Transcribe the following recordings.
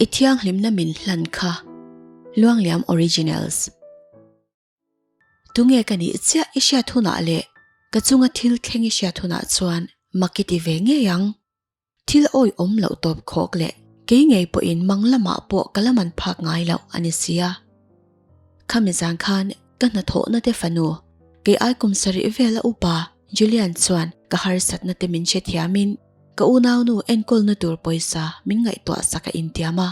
I thianghlimna min hlan kha Luangliam Originals. Tunge ka nih chiah i hriat hunah leh ka chunga thil thleng i hriat hunah chuan mak i ti ve ngei ang. Thil awihawm loh tawp khawk leh kei ngei pawhin mang lamah pawh ka la man phak ngai loh a ni sia. Khami zan khan ka hnathawhna te fanu, kei ai kum sarih vela upa Julian chuan ka harsatna te min hrethiamin ka unaunu enkawlna tur pawisa min ngaihtuah sak a intiam a.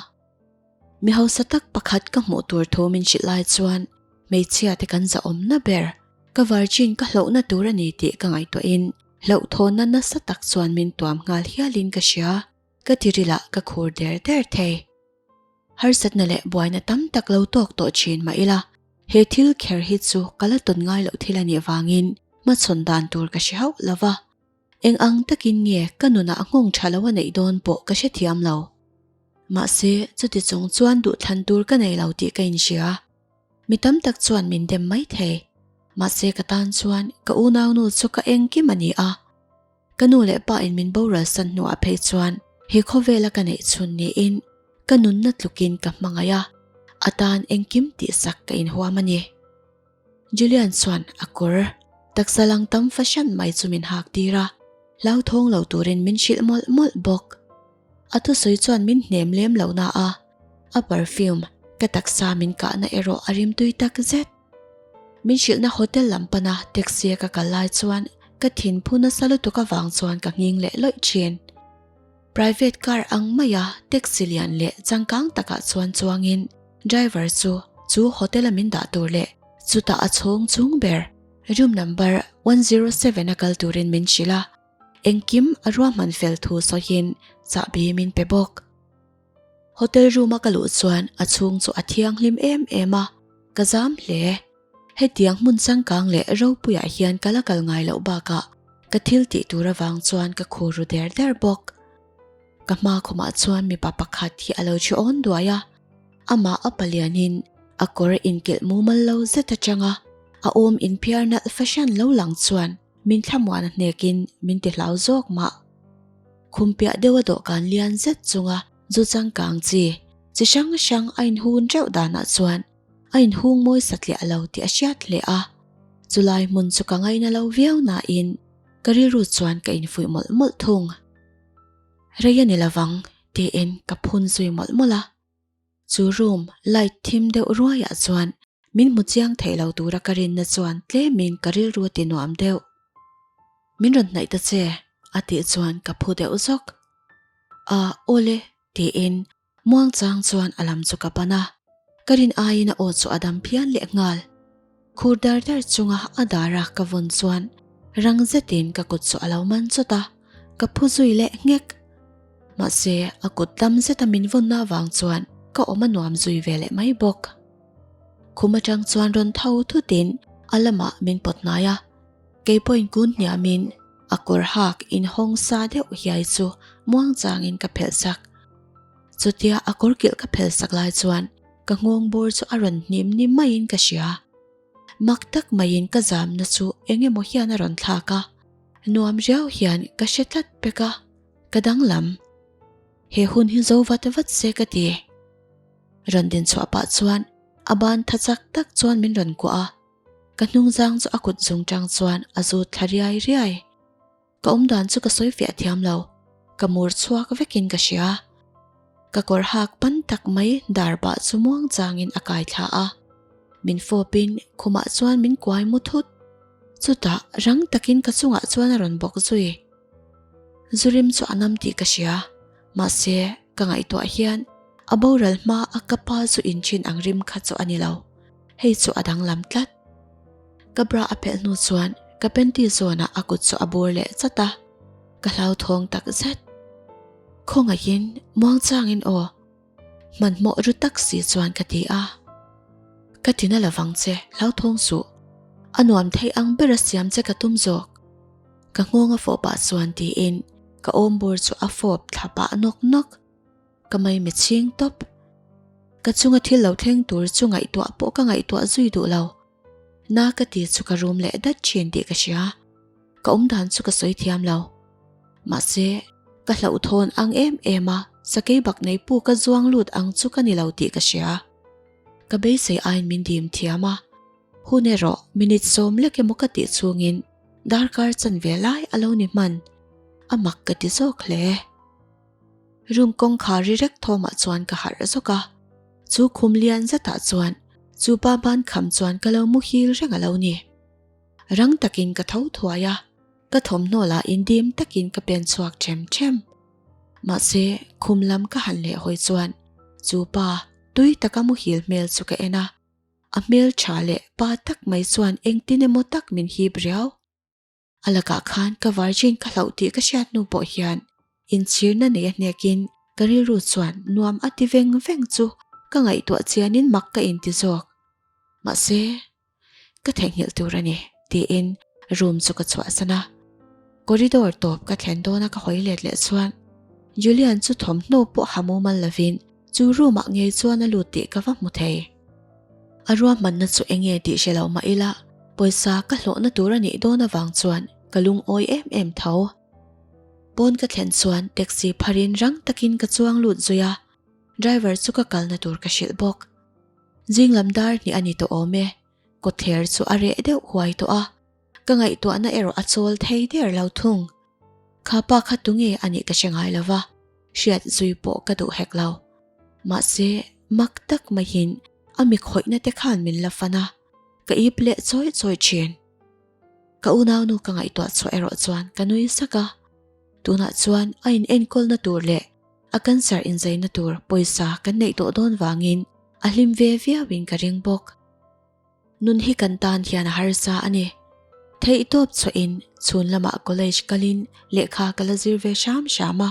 Mi hausa tak pakhat ka hmuh tur thu min hrilh lai chuan hmeichhia te kan zahawmna ber, ka virgin ka hlauhna tur a ni tih ka ngaihtuahin hlauhthawnna nasa tak chuan min tuam nghal hialin ka hria, ka tirilah ka khur der der thei. Harsatna leh buaina tam tak lo tawk tawh thin mah ila, he thil kher hi chu ka la tawn ngai loh thil a nih vangin hmachhawn dan tur ka hre hauh lo va. Eng ang takin nge ka nunah nghawng tha lo a neih dawn pawh ka hrethiam lo. Mahse, chuti chung chuan duhthlan tur ka nei lo tih ka inhria. Mi tam tak chuan min dem mai thei. Mahse ka tan chuan ka unaunu chu ka engkim a ni a. Ka nu leh pa in min boral san hnuah phei chuan he khawvela ka neih chhun niin ka nunna tlukin ka hmangaih a, a tan engkim tihsak ka inhuam a ni. Julian chuan a kawr taksa lang tam fahran mai chu min hak tir a, hlauthawng lo turin min hrilh mawlh mawlh bawk. A thusawi chuan min hnem lem lo na a, a perfume ka taksa min kahna erawh a rimtui tak zet. Min hrilhna hotel lam pana taxi a ka kal lai chuan ka thinphu nasa lutuk avang chuan ka nghing leh lawih thin. Private car ang maia taxi lian leh changkang takah chuan chuangin driver chu chu hotel a min dah tur leh chutah a chhawng chung ber room number 107 a kal turin min hrilh a, engkim a ruahman fel thu sawiin chahbi min pe bawk. Hotel room a ka luh chuan a chhung chu a thianghlim em em a, ka zam hle. Hetiang hmun changkang leh ropuiah hian ka la kal ngai loh bakah ka thil tih tur avang chuan ka khur ru der der bawk. Ka hma khumah chuan mipa pakhat hi a lo che awn duai a, amah a palianin a kawr inkilh mumal lo zet atanga a awm inphiar nalh fahran lo lang chuan Min thlamuan a hnekin min ti hlau zawk mah. Khum piah deuha dawhkan lian zet chunga zu changkang chi chi hrang hrang a inhun reuh danah chuan a inhung mawi satliah lo tih a hriat hle a. Chulai hmun chu ka ngaina lo viau nain ka rilru chuan ka infuih mawlh mawlh thung. Rei a ni lovang tiin ka phun zui mawlh mawlh a. Chu room light thim deuh ruaiah chuan Min hmu chiang theih lo tura ka rinna chuan tlemin ka rilru a ti nuam deuh. Min rawn hnaih ta che, a tih chuan ka phu deuh zawk. A, awle, tiin muang chang chuan a lam chu ka pan a. Ka rin aiin a aw chu a dam phian leh nghal. Khur dar dar chunga a dara ka vawn chuan rang zetin ka kut chu a lo man chawt a, ka phu zui leh nghek. Mahse, a kut dam zeta min vawnna avang chuan ka awm a nuam zui ve leh mai bawk. Khum atang chuan rawn tho thutin a lamah min pawt hnai a, kei pawhin kun hniamin a kawr hak inhawng sa deuh hiai chu muang changin ka phelh sak. Chutia a kawr kilh ka phelh sak lai chuan ka nghawng bawr chu a rawn hnim ni maiin ka hria. Mak tak maiin ka zamna chu eng emaw hian a rawn thlak a, nuam riau hian ka hre tlat pek a, ka danglam. He hun hi zo vat vat se ka ti. Rawn din chhuah pah chuan a ban tha chak tak chuan min rawn kuah a, ka hnungzang chu a kut zung tang chuan a zut thla riai riai. Ka awmdan chu ka sawi fiah thiam lo, ka mur chhuak vekin ka hria. Ka kawr hak pan tak mai dar bah chu muang changin a kai thla a, min fawpin khumah chuan min kuai mu thut. Chutah rang takin ka chungah chuan a rawn bawk zui. Zurim chu a nam tih ka hria. Mahse, ka ngaihtuah hian a boral hma a ka pa zu inchhin ang rim kha chu a ni lo. Hei chu a danglam tlat. Ka bra a phelh hnu chuan ka panty zawnah a kut chu a bur leh chat a, ka hlauthawng tak zet. Khawngaihin muangchangin aw, hmanhmawh ru tak si chuan ka ti a. Ka ti na lovang che, hlauthawng suh. A nuam thei ang bera siam che ka tum zawk. Ka nghawng a fawh pah chuan tiin ka awmbur chu a fawp thla pah nawk nawk. Ka maimi chhing tawp. Ka chunga thil lo thleng tur chu ngaihtuah pawh ka ngaihtuah zui duh lo. Na ka ti chu ka rum leh dat thin tih ka hria. Ka awmdan chu ka sawi thiam lo. Mahse, ka hlauhthawn ang em em a. Sakei bak nei pu ka zuang lut ang chu ka ni lo tih ka hria. Ka beisei aiin min dim thiam a, hun erawh minute sawm lek emaw ka tih chhungin darkar chanve lai a lo ni hman, a mak ka ti zawk hle. Room kawngkhar ri rek thawmah chuan ka harh zawk a, chu khum lian zetah chuan chu pa ban kham chuan ka lo muhil reng a lo ni. Rang takin ka tho thuai a, ka thawmhnaw lah indim takin ka pen chhuak ṭhem ṭhem. Mahse, khum lam ka han leh hawi chuan chu pa tui taka muhil hmel chu ka en a, a hmel tha leh pa tak mai chuan engtin emaw tak min hip riau. A lakah khan ka virgin ka hlauh tih ka hriat hnu pawh hian inchhirna nei a hnekin ka rilru chuan nuam a ti veng veng chu ka ngaihtuah chianin mak ka inti zawk. Mahse, ka theihnghilh tur a ni, tiin room chu ka chhuahsan a. Corridor tawp ka thlen dawna ka hawi let leh chuan Julian chu thawmhnaw pawh ha mumal lovin chu room ah ngei chuan a lut tih ka va hmu thei. A ruahmanna chu eng nge tih hre lo mah ila pawisa ka hlawhna tur a nih dawn avang chuan ka lungawi em em tho. Pawn ka thlen chuan taxi pharin rang takin ka chuang lut zui a, driver chu ka kalna tur ka hrilh bawk. Zing lam dar hnih a ni tawh awm e, kawtthler chu a reh deuh huai tawh a, ka ngaihtuahna erawh a chawl thei der lo thung. Kha pa kha tunge a nih ka hre ngai lo va, hriat zui pawh ka duh hek lo. Mahse, mak tak maiin a mi khawihna te khan min la fan a, ka ip leh chawi chawi thin. Ka unaunu ka ngaihtuah chhuah erawh chuan ka nui sak a, tunah chuan a inenkawlna tur leh A cancer inzaina tur pawisa kan neih tawh dawn vangin a hlim ve viauin ka ring bawk. Nun hi kan tan hian a harsa a ni. Theihtawp chhuahin chhun lamah college kalin lehkha ka la zir ve hram hram a,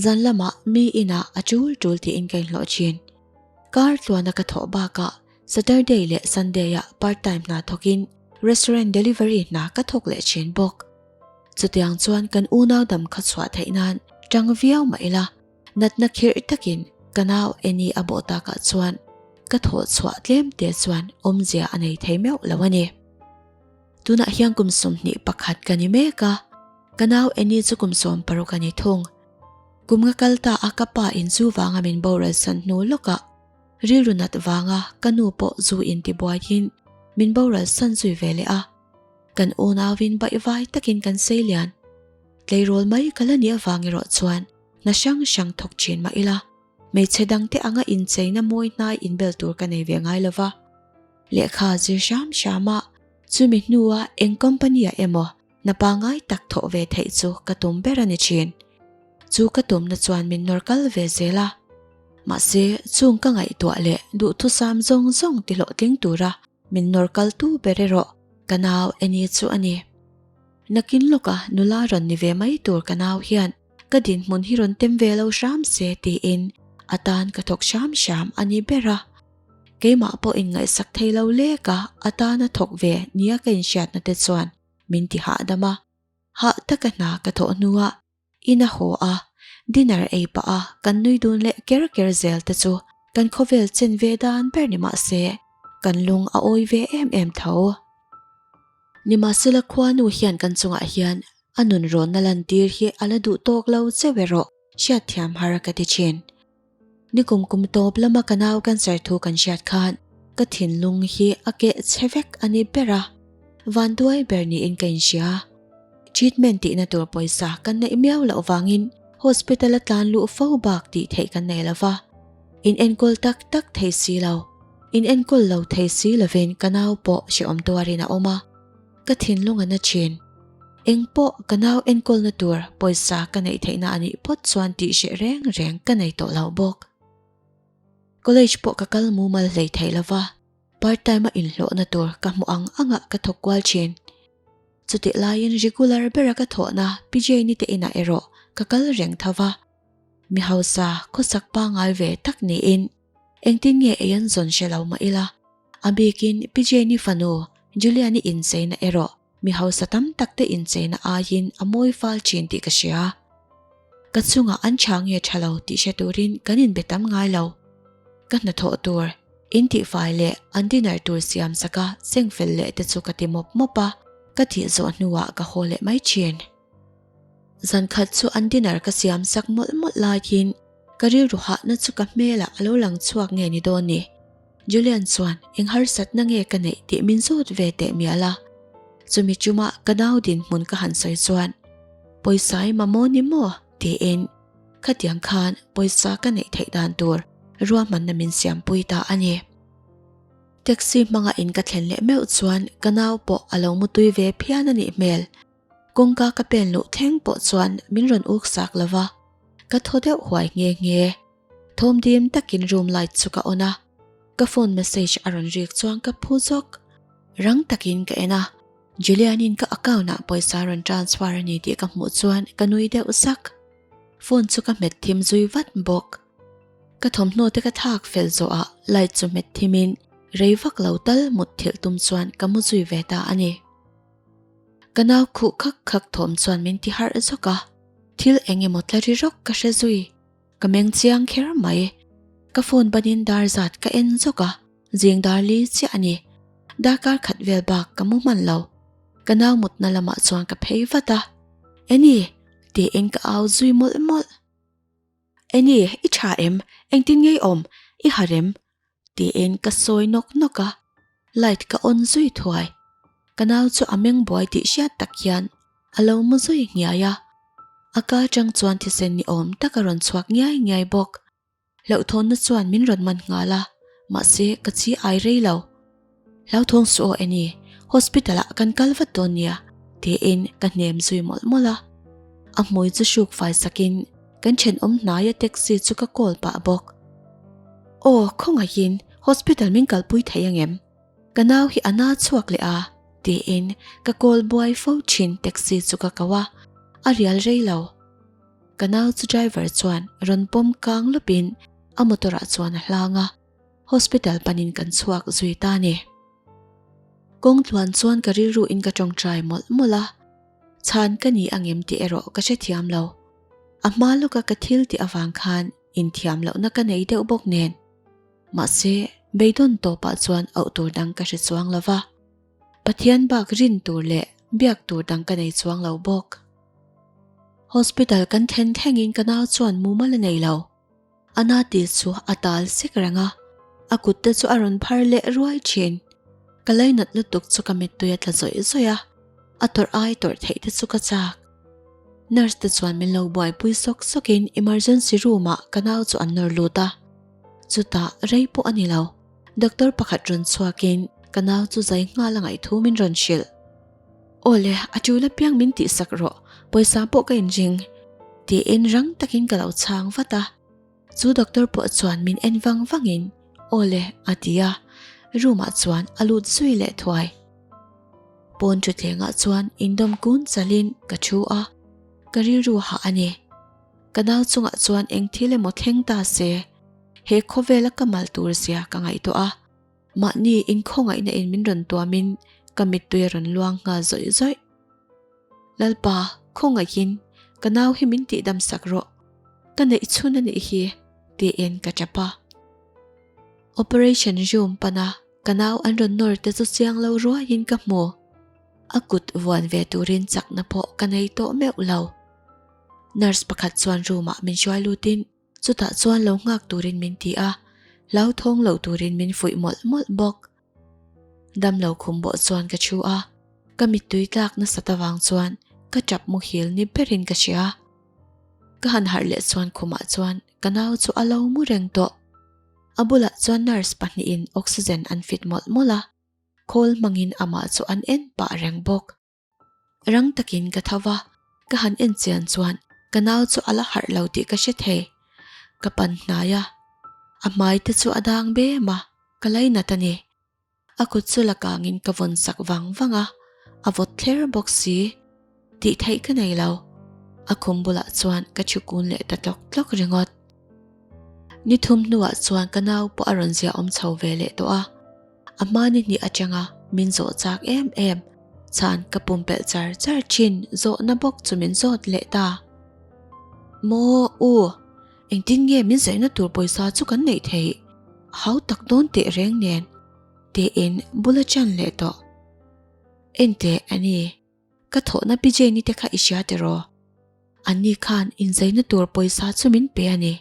zan lamah mi inah a tul tul tiin ka inhlawh thin. Kar tluana ka thawh bakah Saturday leh Sunday-ah part time hna thawkin restaurant delivery hna ka thawk leh thin bawk. Chutiang chuan kan unau dam kha chhuah theih nan tang viau mah ila, natna khirh takin ka nau Annie a bawh takah chuan ka thawh chhuah tlem te chuan awmzia a nei thei meuh lo a ni. Tunah hian kum 21 ka ni mek a, ka nau Annie chu kum 60 a ni thung. Kum nga kal ta a ka pa in chu vanga min boral san hnu lawkah rilru nat vanga ka nu pawh zu in tibuaiin min boral san zui ve leh a. Kan unauin baihvai takin kan sei lian. Tleirawl mai ka la nih avang erawh chuan hna hrang hrang thawk thin mah ila, hmeichhe dangte anga incheina mawi hnai inbel tur ka nei ve ngai lova. Lehkha zir hram hram a, chumi hnua eng company ah emaw hna pangngai tak thawh ve theih chu ka tum ber a ni thin. Chu ka tumna chuan min nawr kal ve zel a. Mahse, chung ka ngaihtuah leh duhthusam zawng zawng tihlawhtling tura Min nawr kal tu ber erawh ka nau Annie chu a ni. Nakin lawka nula rawn ni ve mai tur ka nau hian ka dinhmun hi rawn tem ve lo hram se tiin a tan ka thawk hram hram a ni ber a. Keimah pawh inngaihsak thei lo lek a a tana thawk ve nia ka inhriatna te chuan min ti hahdam a. Hah taka hna ka thawh hnuah In a haw a, dinner ei pah a kan nui dun leh ker ker zel te chu kan khawvel chen ve dan ber ni mah se kan lung a awi ve em em tho. Nimahsela khuanu hian kan chungah hian a nun rawnna lantir hi a la duh tawk lo cheu erawh hriatthiam har ka ti thin. Nikum kum tawp lama ka nau cancer thu kan hriat khan ka thinlung hi a keh chhe vek a ni ber a, vanduai ber niin ka inhria. Treatment tihna tur pawisa kan neih miau loh vangin hospital a tlan luh fo bak tih theih kan nei lo va, in enkawl tak tak thei si lo, in enkawl lo thei si lovin ka nau pawh hrehawm tuarin a awm a. Ka thinlung a na thin. Eng pawh ka nau enkawlna tur pawisa ka neih theihna a nih phawt chuan tih hreh reng reng ka nei tawh lo bawk. College pawh ka kal mumal hlei thei lo va, part time a inhlawhna tur ka hmuh ang angah ka thawk kual thin. Chutih laiin regular bera ka thawhna Pi Jane-i te inah erawh ka kal reng tho va, mi hausa khawsak pangngai ve tak niin engtin nge ei an zawn hre lo mah ila, A bikin Pi Jane-i fanu Julian-i incheina erawh mi hausa tam tak te incheina aiin a mawi fal thin tih ka hria. Ka chungah an tha nge tha lo tih hre turin kan inbe tam ngai lo. Ka hnathawh tur, intihfai leh an dinner tur siam saka sengfel leh te chu ka ti mawp mawp a, ka thih zawh hnuah ka haw leh mai thin. Zan khat chu an dinner ka siam sak mawlh mawlh laiin. Ka rilru hahna chu ka hmelah a lo lang chhuak nge ni dawn ni? Julian chuan eng harsatna nge ka neih tih min zawt ve teh mial a. Chumi chuma ka nau dinhmun ka han sawi chuan, Pawisa i mamawh ni maw? tiin khatiang khan pawisa ka neih theih dan tur ruahmanna min siampui ta a ni. Taxi hmanga in ka thlen leh meuh chuan ka nau pawh a lo mutui ve phian a nih hmel. Kawngka ka pen luh thleng pawh chuan min rawn uk sak lo va, ka thaw deuh huai nghe nghe. Thawm dim takin room light chu ka on a, ka phone message a rawn rik chuan ka phu zawk. Rang takin ka en a, Julian-in ka account-ah pawisa rawn transfer a ni tih ka hmuh chuan ka nui deuh sak. Phone chu ka hmet thim zui vat bawk. Ka thawmhnaw te ka thlak fel zawhah light chu hmet thimin rei vak lo tal mut thilh tum chuan ka mu zui ve ta a ni. Ka nau khuh khak khak thawm chuan min ti harh zawk a, thil eng emaw tla ri rawk ka hre zui. Ka meng chiang kher mai. Ka phone banin dar zat ka en zawk a, zing dar li chiah a ni. Darkar khat vel bak ka mu hman lo. Ka nau mutna lamah chuan ka phei vat a, Eni! tiin ka au zui mawlh mawlh. Eni, i tha em? Engtin ngei awm? I harh em? Tiin ka sawi nawk nawk a, light ka on zui thuai. Ka nau chu a meng buai tih hriat tak hian a lo mu zui ngiai a, a ka atang chuan thisen ni awm tak a rawn chhuak ngiai ngiai bawk. Hlauhthawnna chuan min rawn man nghal a, mahse ka chi ai rei lo. Hlauthawng suh aw Annie, hospital ah kan kal vat dawn nia, tiin ka hnem zui mawlh mawlh a. A hmui chu hruk fai sakin kan thenawm hnaia taxi chu ka call pah bawk. Aw, khawngaihin hospital min kalpui thei angem? Ka nau hi a na chhuak leh a, tiin ka call buai fo thin taxi chu ka ko a, a rial rei lo. Ka nau chu driver chuan rawn pawm kang lawpin a motor ah chuan a hlang a. Hospital panin kan chhuak zui ta ni. Kawng tluan chuan ka rilru in ka tawngtai mawlh mawlh a, chhan ka ni angem tih erawh ka hrethiam lo. A hma lawka ka thil tih avang khan inthiam lohna ka nei deuh bawk nen. Mahse, beidawn tawpah chuan auh tur dang ka hre chuang lo va. Pathian bak rin tur leh biak tur dang ka nei chuang lo bawk. Hospital kan thlen thlengin ka nau chuan mumal a nei lo. A na ti chu a tal sek reng a, a kut te chu a rawn phar leh ruai thin. Ka lainat lutuk chu ka mittui a tla zawih zawih a, a tawrh ai tawrh theih te chu ka chak. Nurse te chuan min lo buaipui sawk sawk in emergency room ah ka nau chu an nawr lut a. Chutah rei pawh a ni lo, doctor pakhat rawn chhuak in ka nau chu zai nghal a ngaih thu min rawn hrilh. Awle, a tul apiang min tihsak rawh, pawisa pawh ka inring, tiin rang takin ka lo chhang vat a. Chu doctor pawh chuan min en vang vangin, Awle, a ti a, room ah chuan a lut zui leh thuai. Pawn thutthlengah chuan indawm kun chalin ka thu a, ka rilru hah a ni. Ka nau chungah chuan eng thil emaw thleng ta se, he khawvela ka mal tur zia ka ngaihtuah a. Mahni inkhawngaihna in min rawn tuamin ka mittui a rawn luang nghal zawih zawih. Lalpa, khawngaihin ka nau hi min tihdam sak rawh, ka neih chhun a nih hi, tiin ka tap a. Operation room pana ka nau an rawn nawr te chu chiang lo ruaiin ka hmu. A kut vuan ve turin chakna pawh ka nei tawh meuh lo. Nurse pakhat chuan room ah min hruai lutin Chutah chuan lo nghak turin min ti a, hlauthawng lo turin min fuih mawlh mawlh bawk. Damlo khum bawh chuan ka thu a, ka mittui tlak nasat avang chuan ka tap muhil ni berin ka hria. Ka han harh leh chuan khumah chuan ka nau chu a lo mu reng tawh. A bulah chuan nurse pahnihin oxygen an fit mawlh mawlh a, khawl hmangin amah chu an en pah reng bawk. Rang takin ka tho va, ka han en chian chuan ka nau chu a la harh lo tih ka hre thei. Ka pan hnai a, a hmai te chu a dang bem a, ka lainat a ni. A kut chu la kangin ka vawn sak vang vang a, a vawt thler bawk si. Tih theih ka nei lo. A khum bulah chuan ka thu kun leh ta tlawk tlawk ringawt. Ni thum hnuah chuan ka nau pawh a rawn zia awm chho ve leh tawh a. A hma ni hnih atanga min zawh chak em em, chhan ka pumpelh char char thin zawhna bawk chu min zawt leh ta. Maw u, engtin nge min zaihna tur pawisa chu kan neih theih? A hau tak dawn teh reng nen, tiin bul a chan leh tawh. Enteh a ni. Ka thawhna Pi Jane-i te kha i hria tiraw? Anni khan inzaina tur pawisa chu min pe a ni.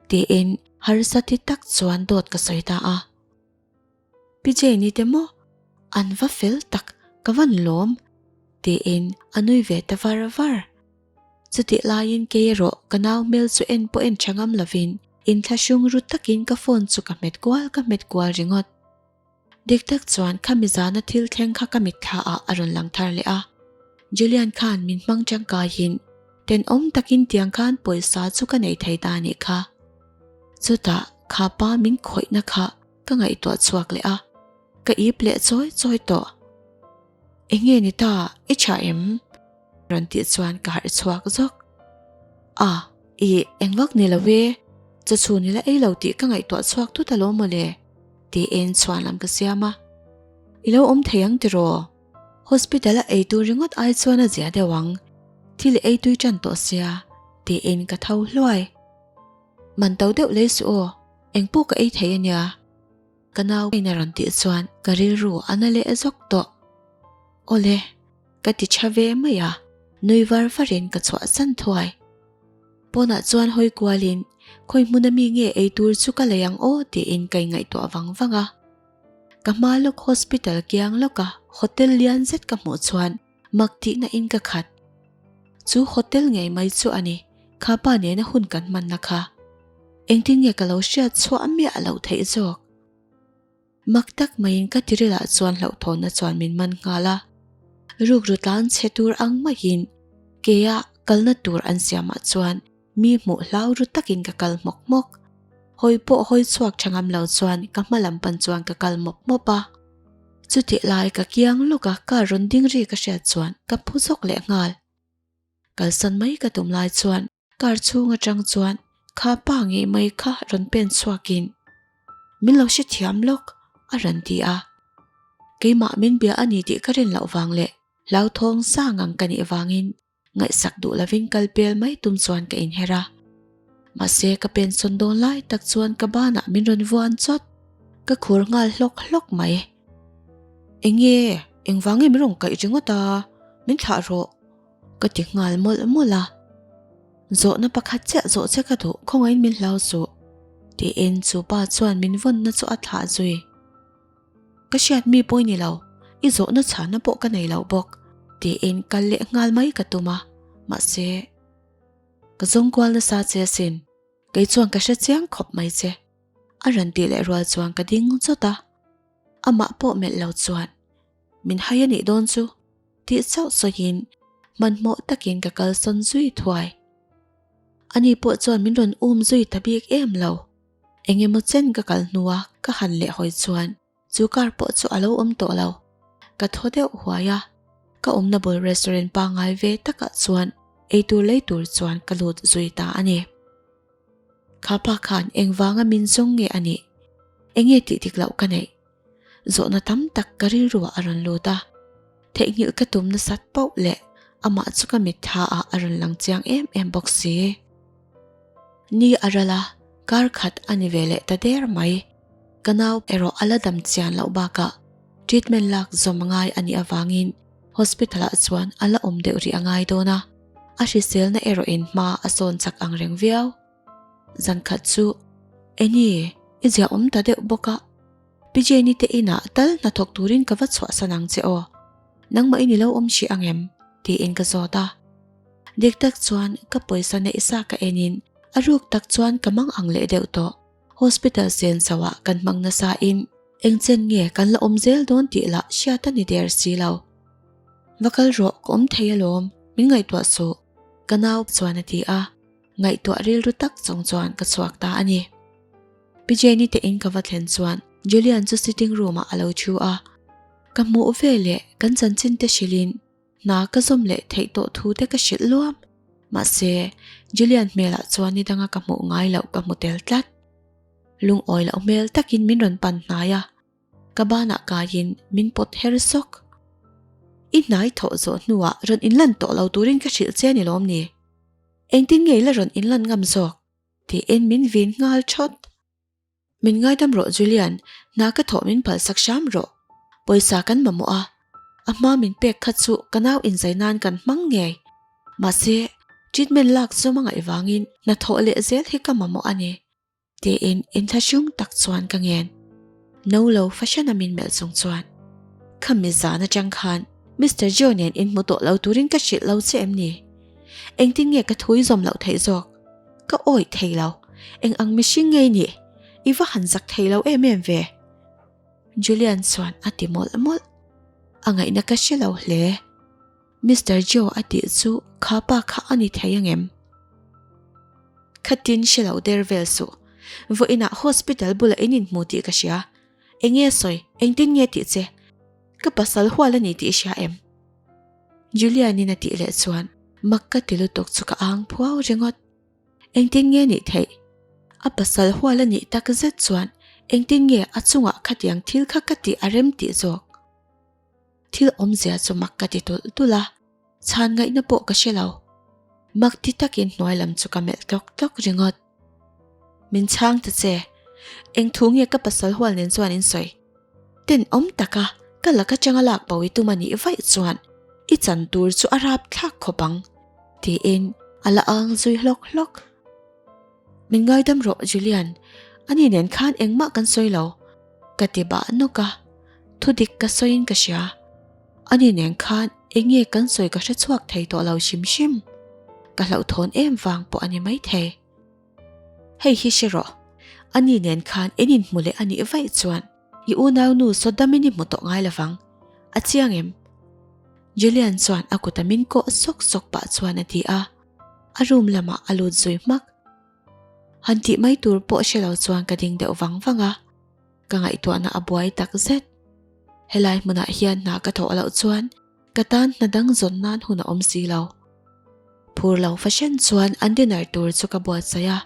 Tiin harsa ti tak chuan dawt ka sawi ta a. Pi Jane-i te maw? An va fel tak, ka van lawm, tiin a nui ve ta var var. Chutih laiin kei erawh ka nau hmel chu en pawh en tha ngam lovin inthlahrung ru takin ka phone chu ka hmet kual ka hmet kual ringawt. Dik tak chuan khami zana thil thleng kha ka mitthla ah a rawn lang thar leh a. Julian khan min hmang tangkaiin tenawm takin tiang khan pawisa chu ka nei thei ta nih kha. Chutah kha pa min khawihna kha ka ngaihtuah chhuak leh a, ka ip leh chawi chawi tawh. Eng nge ni ta, i tha em? Rawn tih chuan ka harh chhuak zawk. A, i engvak ni lo e, chawchhun i la ei lo tih ka ngaihtuah chhuak thut alawm mawle, tiin chhuan lam ka siam a. I lo awm thei ang tiraw? Hospital a ei tur ringawt ai chuan a zia deuh ang, thil i ei tui tan tawh sia, tiin ka tho hluai. Man to deuh lei suh aw, engpawh ka ei thei ania. Ka nau in a rawn tih chuan ka rilru a na leh zawk tawh. Awle, ka ti tha ve mai a, nui var varin ka chhuah san thuai. Pawnah chuan hawi kualin khawi hmuna mi nge ei tur chu ka lei ang aw tiin ka ingaihtuah vang vang a. Ka hma lawk hospital kiang lawka hotel lian zet ka hmuh chuan mak tihna in ka khat. Chu hotel ngei mai chu a ni, kha pa nena hun kan hmanna kha. Engtin nge ka lo hriat chhuah miah loh theih zawk? Mak tak maiin ka tirilah chuan hlauhthawnna chuan min man nghal a. Rukru tlan chhe tur ang maiin keia kalna tur an siamah chuan mi hmuh hlau ru takin ka kal hmawk hmawk. Hawi pawh hawi chhuak tha ngam lo chuan ka hma lam pan chuan ka kal mawp mawp a. Chutih lai ka kiang lawk a car rawn ding ri ka hriat chuan ka phu zawk leh nghal. Kalsan mai ka tum lai chuan Car chhung atang chuan kha pa ngei mai kha rawn pen chhuakin min lo hrethiam lawk a rawn ti a. Keimah min bia a ni tih ka rin loh vang leh hlauthawng sang ang ka nih vangin ngaihsak duh lovin kal pel mai tum chuan ka inher a. Mahse ka pen sawn dawn lai tak chuan ka banah min rawn vuan chawt. Ka khur nghal hlawk hlawk mai. Enge engvang nge min rawn kaih ringawt a, min thlah rawh. Ka ti nghal mawlh mawlh a, Zawhna pakhat chiah zawh che ka duh, khawngaihin min hlau suh, tiin chu pa chuan min vawnna chu a thlah zui. Ka hriat mi pawi ni lo, i zawhna chhana pawh ka nei lo bawk, tiin kal leh nghal mai ka tum a, mahse, ka zawng kual nasa che asin, kei chuan ka hre chiang khawp mai che, a rawn tih leh rual chuan ka ding chawt a, amah pawh melh lo chuan, Min hai a nih dawn chu. Tih chauh sawiin hmanhmawh takin ka kalsawn zui thuai. Ani pawh chuan min rawn um zui ta bik em lo. Eng emaw chen ka kal hnua ka han leh hawi chuan chu car pawh chu a lo awm tawh lo. Ka thaw deuh huai a, ka awmna bul restaurant pangngai ve takah chuan eitur lei tur chuan ka lut zui ta a ni. Kha pa khan engvanga min zawng nge a nih? Enge tih dik loh ka neih? Zawhna tam tak ka rilruah a rawn lut a, theihnghilh ka tum nasat pauh leh amah chu ka mitthla ah a rawn lang chiang em em bawk si. Ni a ral a, kar khat a ni ve leh ta der mai. Ka nau erawh a la dam chian loh bakah treatment lak zawm ngai a nih avangin hospital ah chuan a la awm deuh rih a ngai dawn a, a hriselna erawh in hma a sawn chak ang reng viau. Zan khat chu Eni i ziah awm ta deuh bawk a, Pi Jane-i te inah tal hnathawk turin ka va chhuahsan ang che aw, nangmah in i lo awm hrih ang em? tiin ka zawt a. Dik tak chuan ka pawisa neih sa ka enin a ruk tak chuan ka mang ang leh deuh tawh. Hospital sen chauhah kan hmang nasa in eng chen nge kan la awm zel dawn tih lah hriat a ni der si lo. Va kal rawh ka awm thei alawm, min ngaihtuah suh, ka nau chuan a ti a. Ngaihtuah rilru tak chung chuan ka chhuak ta a ni. Pi Jenny te in ka va thlen chuan Julian chu sitting room ah a lo thu a. Ka hmuh ve leh kan chanchin te hrilhin hna ka zawm leh theih tawh thu te ka hrilh luam. Mahse, Julian hmelah chuan ni danga ka hmuh ngai loh ka hmu tel tlat. Lungawi loh hmel takin min rawn pan hnai a. Ka banah kaiin min pawt her sawk. I hnai thawh zawh hnuah rawn inlan tawh lo turin ka hrilh che a ni lawm ni? Engtin nge i la rawn inlan ngam zawk? Tiin min vin nghal thawt. Min ngaidam rawh Julian, hna ka thawh min phalsak hram rawh. Pawisa kan mamawh a, a hma min pek kha chu ka nau inzai nan kan hmang ngei. Mahse, treatment lak zawm a ngaih vangin hna thawh leh zel hi ka mamawh a ni. Tiin inthlahrung tak chuan ka ngen. No lo fahran a min melh chung chuan, Kha mi zan atang khan Mister Joe nen inhmu tawh lo turin ka hrilh lo che em ni? Engtin nge ka thui zawm loh theih zawk? Ka awih thei lo. Eng ang mihring nge i nih? I va han zak thei lo em em ve. Julian chuan a ti mawlh mawlh. A ngaihna ka hre lo hle. Mister Joe a tih chu kha pa kha a ni thei angem? Khatin hre lo der vel suh. Vawiinah hospital bulah in inhmu tih ka hria. Enge sawi, engtin nge tih che? Ka pasal hual a ni tih i hria em? Julian-in a tih leh chuan mak ka ti lutuk chu ka ang phuau ringawt. Engtin nge nih theih? A pasal hual a nih tak zet chuan engtin nge a chungah khatiang thil kha ka tih a rem tih zawk? Thil awmzia chu mak ka ti tulh tulh a, chhan ngaihna pawh ka hre lo. Mak ti takin hnuai lam chu ka melh tlawk tlawk ringawt. Min chhang ta che, eng thu nge ka pasal hual nen chuan in sawi? Tenawm taka ka lak atanga lak bo i tum a nih vaih chuan i chan tur chu a rap thlak khawp ang, tiin a la ang zui hlawk hlawk. Min ngaidam rawh Julian, ani nen khan engmah kan sawi lo, ka ti bah nawk a, thudik ka sawiin ka hria. Ani nen khan eng nge kan sawi ka hre chhuak thei tawh lo hrim hrim, ka hlauhthawn em vang pawh a ni maithei. Hei hi hre rawh, ani nen khan in inhmu leh a nih vaih chuan i unaunu Sawdamin i hmu tawh ngai lovang, a chiang em? Julian chuan a kuta min kawh sawk sawk pah chuan a ti a. A room lamah a lut zui hmak. Han tih mai tur pawh hre lo chuan ka ding deuh vang vang a, ka ngaihtuahna a buai tak zet. Helai hmunah hian hna ka thawh loh chuan ka tan hna dang zawn nan hun a awm si lo. Phur lo fahran chuan an dinner tur chu ka buatsaih a,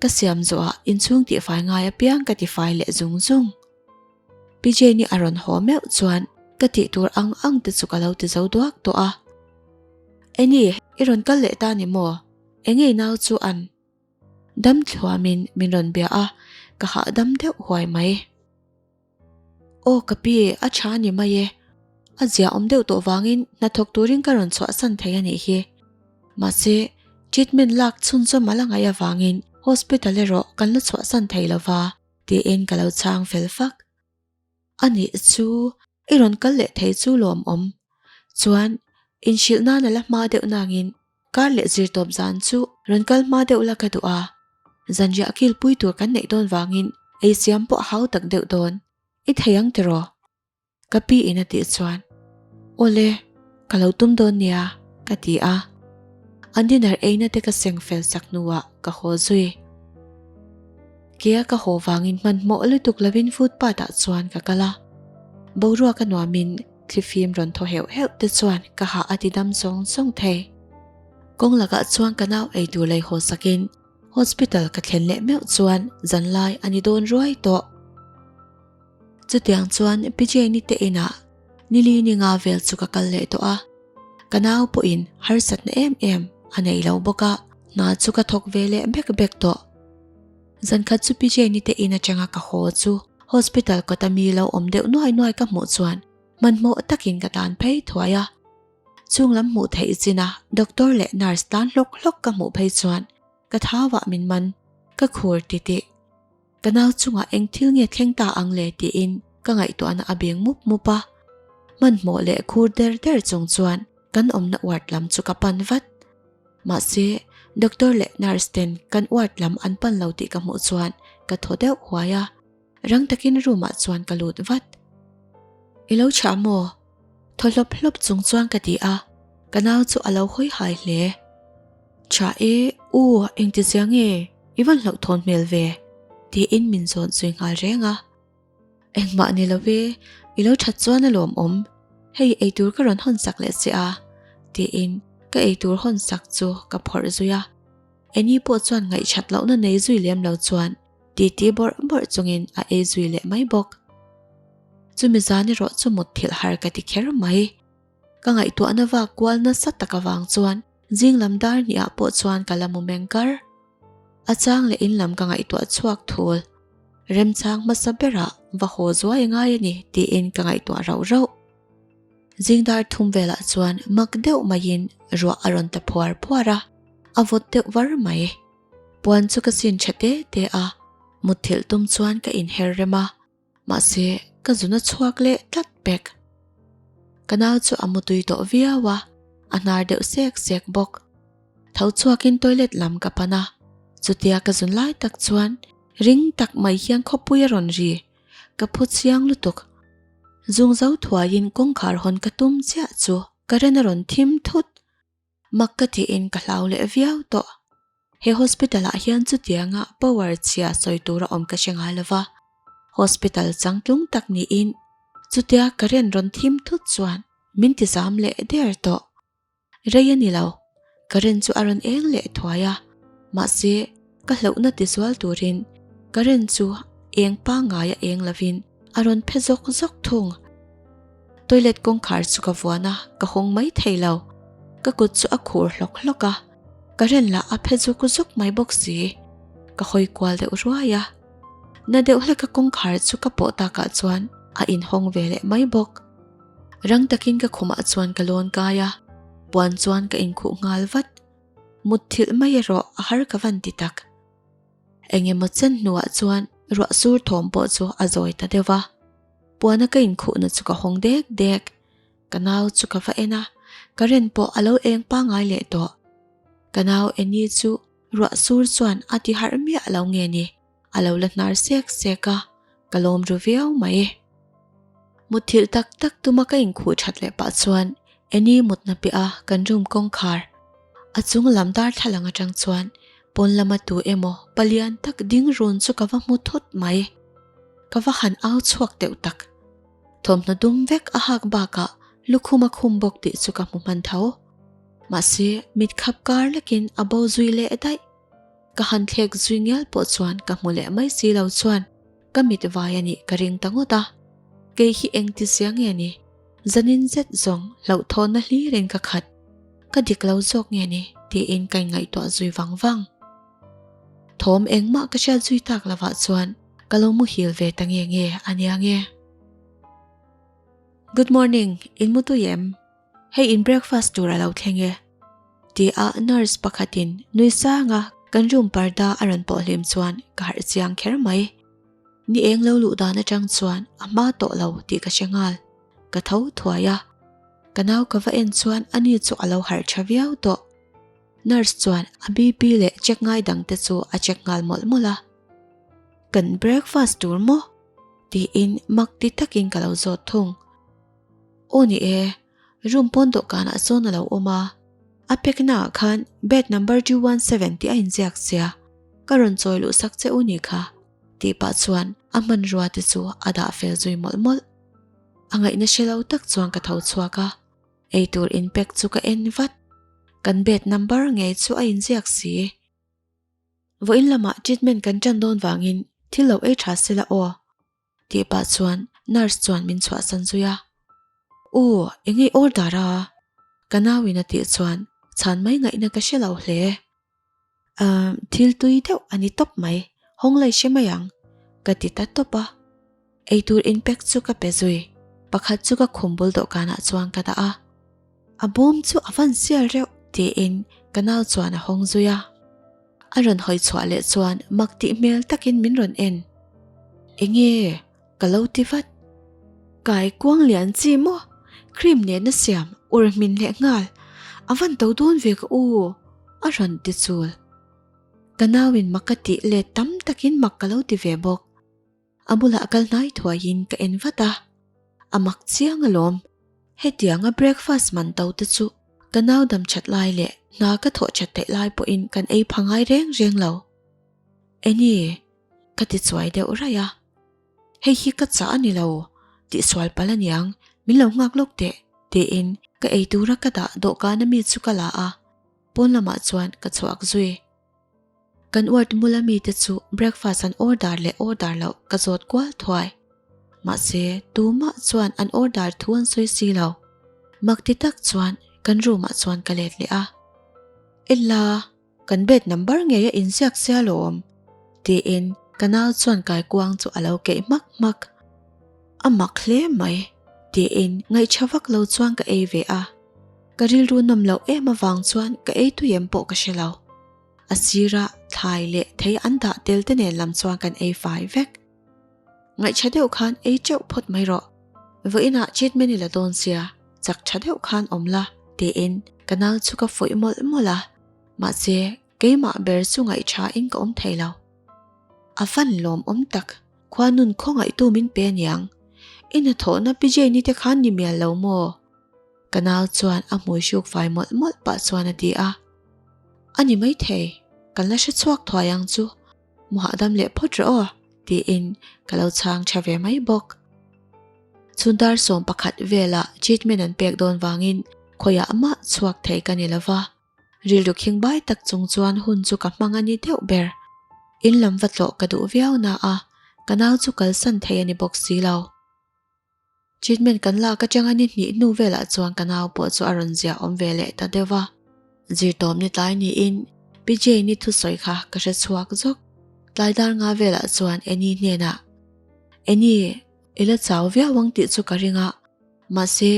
ka siam zawhah inchhung tihfai ngai apiang ka tifai leh zung zung. Pi Jane-i a rawn haw meuh chuan ka tih tur ang ang te chu ka lo ti zo duak tawh a. Eni, i rawn kal leh ta ni maw? Engei nau chu an dam thluamin min rawn bia a, ka hahdam deuh huai mai. Aw ka pi, a tha ni mai e. A zia awm deuh tawh vangin hnathawk turin ka rawn chhuahsan thei a nih hi. Mahse, treatment lak chhunzawm a la ngaih avangin hospital erawh kan la chhuahsan thei lova. Tiin ka lo chhang fel fak. A nih chu, i rawn kal leh thei chu lawmawm. Chuan, inhrilh nan a la hma deuh nangin kar leh zirtawp zan chu rawn kal hma deuh la ka duh a. Zanriah kilpui tur kan neih dawn vangin eisiam pawh a hau tak deuh dawn. I thei ang tiraw? Ka pi in a tih chuan, Awle, ka lo tum dawn nia, ka ti a. An dinner eina te ka seng fel sak hnuah ka haw zui. Kea ka haw vangin hmanhmawh lutuk lovin footpath ah chuan ka kal a. Boruak a nuamin thlifim rawn thaw heuh heuh te chuan ka hah a ti dam sawng sawng thei. Kawng lakah chuan ka nau eitur lei haw sakin hospital ka thlen leh meuh chuan zanlai a ni dawn ruai tawh. Chutiang chuan Pi Jane-i te inah nili ni nga vel chu ka kal leh tawh a, ka nau pawhin harsatna em em a nei lo bawk a, hna chu ka thawk ve leh bek bek tawh. Zankhat chu Pi Jane-i te in atanga ka haw chu hospital kawta mi lo awm deuh nuai nuai ka hmuh chuan hmanhmawh takin ka tan phei thuai a. Chung lam hmuh theih chin a doctor leh nurse tan hlawk hlawk ka hmuh phei chuan ka thauah min man, ka khur titih. Ka nau chungah eng thil nge thleng ta ang le tiin ka ngaihtuahna a beng mup mup a. Hmanhmawh leh khur der der chung chuan kan awmna ward lam chu ka pan vat. Mahse, doctor leh nurse ten kan ward lam an pan lo tih ka hmuh chuan ka thaw deuh huai a. Rang takin room ah chuan ka lut vat. I lo chhah maw? Thaw hlawp hlawp chung chuan ka ti a, ka nau chu a lo hawi hai hle. Tha e, u engti zia nge i van hlauhthawn hmel ve? tiin min zawn zui nghal reng a. Engmah ni lo e, i lo that chuan a lawmawm, hei eitur ka rawn hawn sak leh che a, tiin ka eitur hawn sak chu ka phawrh zui a. Eni pawh chuan ngaihchat lohna nei zui lem lo chuan titi bawrh bawrh chungin a ei zui leh mai bawk. Chumi zan erawh chu mut thilh har ka ti kher mai. Ka ngaihtuahna vak kual nasa tak avang chuan zing lam dar hnih ah pawh chuan ka la mu meng kar. A chang leh in lam ka ngaihtuah chhuak thul. Remchang hmasa berah va haw zuai a ngai a ni tiin ka ngaihtuah rauh rauh. Zing dar thum velah chuan mak deuh maiin ruah a rawn ta phuar phuar a, a vawt deuh var mai. Puan chu ka sin tha te te a. Mutthilh tum chuan ka inher rem a, mahse ka zun a chhuak leh tlat pek. Ka nau chu a mutui tawh viau a, a hnar deuh sek sek bawk. Tho chhuakin toilet lam ka pan a, chutia ka zun lai tak chuan ring tak mai hian khawpui a rawn ri. Ka phu chiang lutuk. Zung zo thuaiin kawngkhar hawn ka tum chiah chu current a rawn thim thut. Mak ka tiin ka hlau leh viau tawh. He hospital ah hian chutianga power chhia sawi tur a awm ka hre ngai lova. Hospital changtlung tak niin chutia current rawn thim thut chuan min ti zam leh der tawh. Rei a ni lo, current chu a rawn eng leh thuai a, mahse ka hlauhna ti zual turin current chu eng pangngai a eng lovin a rawn phe zawk zawk thung. Toilet kawngkhar chu ka vuan a, ka hawng mai thei lo. Ka kut chu a khur hlawk hlawk a, current lah a phe zuk zuk mai bawk si. Ka hawi kual deuh ruai a, na deuh hleka kawngkhar chu ka pawh takah chuan a inhawng ve leh mai bawk. Rang takin ka khumah chuan ka lawn kai a, puan chuan ka inkhuh nghal vat. Mutthilh mai erawh a har ka van ti tak. Eng emaw chen hnuah chuan ruah sur thawm pawh chu a zawi ta deuh va. Puana ka inkhuhna chu ka hawng dek dek. Ka nau chu ka va en a, current pawh a lo eng pangngai leh tawh. Ka nau Annie chu ruah sur chuan a ti harh miah lo nge ni? A lo la hnar sek sek a, ka lawm ru viau mai. Mutthilh tak tak tuma ka inkhuh that leh pah chuan Annie mutna piah a kan room kawngkhar a chung lam darthlalang atang chuan pawn lama tu emaw palian tak ding run chu ka va hmu thut mai. Ka va han au chhuak deuh tak. Thawmhnaw dum vek a hak bakah lukhum a khum bawk tih chu ka hmu hman tho. Mahse mit khap kar lekin a bo zui leh daih. Ka han thlek zui ngial pawh chuan ka hmu leh mai si lo chuan ka mit vai a nih ka ring ta ngawt a. Kei hi engti zia nge ni? Zanin zet zawng hlauhthawnna hlirin ka khat. Ka dik lo zawk nge ni? tiin ka inngaihtuah zui vang vang. Thawm engmah ka hriat zui tak lovah chuan ka lo muhil ve ta nge nge a nia nge. Good morning, in mu tui em? Hei in breakfast tur a lo thleng e. Ti a nurse pakhatin nui sanga kan room parda a rawn pawh hlim chuan ka harh chiang kher mai. Ni eng lo luh dan atang chuan a hma tawh lo tih ka hre nghal. Ka tho thuai a. Ka nau ka va en chuan ani chu a lo harh tha viau tawh. Nurse chuan a BP leh check ngai dang te chu a check nghal mawlh mawlh a. Kan breakfast tur maw? Tiin mak ti takin ka lo zawt thung. Aw ni e, room pawn dawhkanah sawn a lo awm a, a pekna ah khan bed number 217 tih a inziak sia, ka rawn chawi luh sak che u ni kha, tih pah chuan a hmanrua te chu a dah fel zui mawlh mawlh. A ngaihna hre lo tak chuan ka tho chhuak a, eitur inpek chu ka en vat, kan bed number ngei chu a inziak si. Vawiin lamah treatment kan ṭan dawn vangin thil lo ei ṭha sela aw. Tih pah chuan nurse chuan min chhuahsan zui a. U, eng nge order a? Ka nauin a tih chuan chhan mai ngaihna ka hre lo hle. Umm, thil tui deuh a ni tawp mai, hawng lei hre mai ang, ka ti ta tawp a. Eitur inpack chu ka pe zui, pakhat chu ka khum bul dawhkanah chuan ka dah a. A bawm chu a van sial reuh tiin ka nau chuan a hawng zui a. A rawn hawi chhuah leh chuan mak tih hmel takin min rawn en. Enge? Ka lo ti vat. Kai kuang lian chi maw? Cream nena siam ur hmin leh nghal. A van to dawn ve ka u a rawn ti chul. Ka nauin mak ka tih let tam takin mak ka lo ti ve bawk. A bulah kal hnai thuaiin ka en vat a, a mak chiang alawm. Hetianga breakfast man to te chu ka nau dam that lai leh hna ka thawh that theih lai pawhin kan ei pha ngai reng reng lo. Eni, ka ti chuai deuh raih a. Hei hi ka chah a ni lo, tihsual palh aniang, min lo nghak lawk teh, tiin ka ei tura ka dah dawhkan ami chu ka la a, pawn lamah chuan ka chhuak zui. Kan ward mula mite chu breakfast an order leh order loh ka zawt kual thuai. Mahse, tumah chuan an order thu an sawi si lo. Mak ti tak chuan kan room ah chuan ka let leh a. Ella, kan bed number ngei a inziak sia lawm, tiin ka nau chuan kaikuang chu a lo keih hmak hmak. A mak hle mai, tiin ngaihṭha vak lo chuan ka ei ve a. Ka rilru nawm loh em avang chuan ka ei tui em pawh ka hre lo. A sira. thlai leh thei an dah tel te nen lam chuan kan ei fai vek. Ngaihṭha deuh khan ei ṭeuh phawt mai rawh. Vawiinah treatment i la dawn sia, chak ṭha deuh khan awm la, tiin ka nau chu ka fuih mawlh mawlh a. Mahse, keimah ber chu ngaihṭha in ka awm thei lo. A van lawmawm tak, khua nun khawngaihtu min pe aniang. I hnathawhna Pi Jane-i te khan ni mial lo maw? Ka nau chuan a hmui hruk fai mawlh mawlh pah chuan a ti a. A ni maithei, kan la hre chhuak thuai ang chu. Mu hahdam leh phawt rawh aw, tiin ka lo chhang tha ve mai bawk. Chhun dar 11 velah treatment an pek dawn vangin khawiah mah chhuak thei ka ni lova. Rilru khingbai tak chung chuan hun chu ka hmang a ni deuh ber. In lam va tlawh ka duh viau na a, ka nau chu kalsan thei a ni bawk si lo. Treatment kan lak atanga ni hnih hnu velah chuan ka nau pawh chu a rawn ziah awm ve leh ta deuh va. Zirtawm ni tlai niin Pi Jane-i thusawi kha ka hre chhuak zawk. Tlai dar nga velah chuan Annie hnenah, Annie, i la chau viau ang tih chu ka ring a, mahse,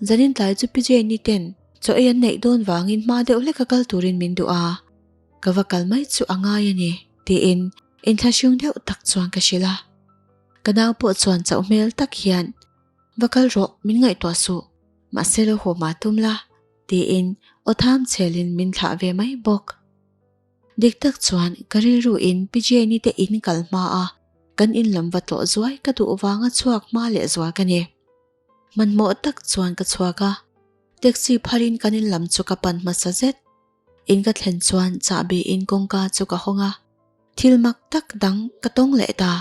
zanin tlai chu Pi Jane-i ten chaw ei an neih dawn vangin hma deuh hleka kal turin min duh a, ka va kal mai chu a ngai a ni, tiin inthlahrung deuh tak chuan ka hrilh a. Ka nau pawh chuan chauh hmel tak hian, Va kal rawh, min ngaihtuah suh, mahse lo haw mah tum la, tiin aw tham chhelin min thlah ve mai bawk. Dik tak chuan ka rilru in Pi Jane-i te in kal hma a, kan in lam va tlawh zuai ka duh vanga chhuak hma leh zual ka ni. Hmanhmawh tak chuan ka chhuak a, taxi pharin kan in lam chu ka pan hmasa zet. In ka thlen chuan chahbi in kawngka chu ka hawng a, thil mak tak dang ka tawng leh ta.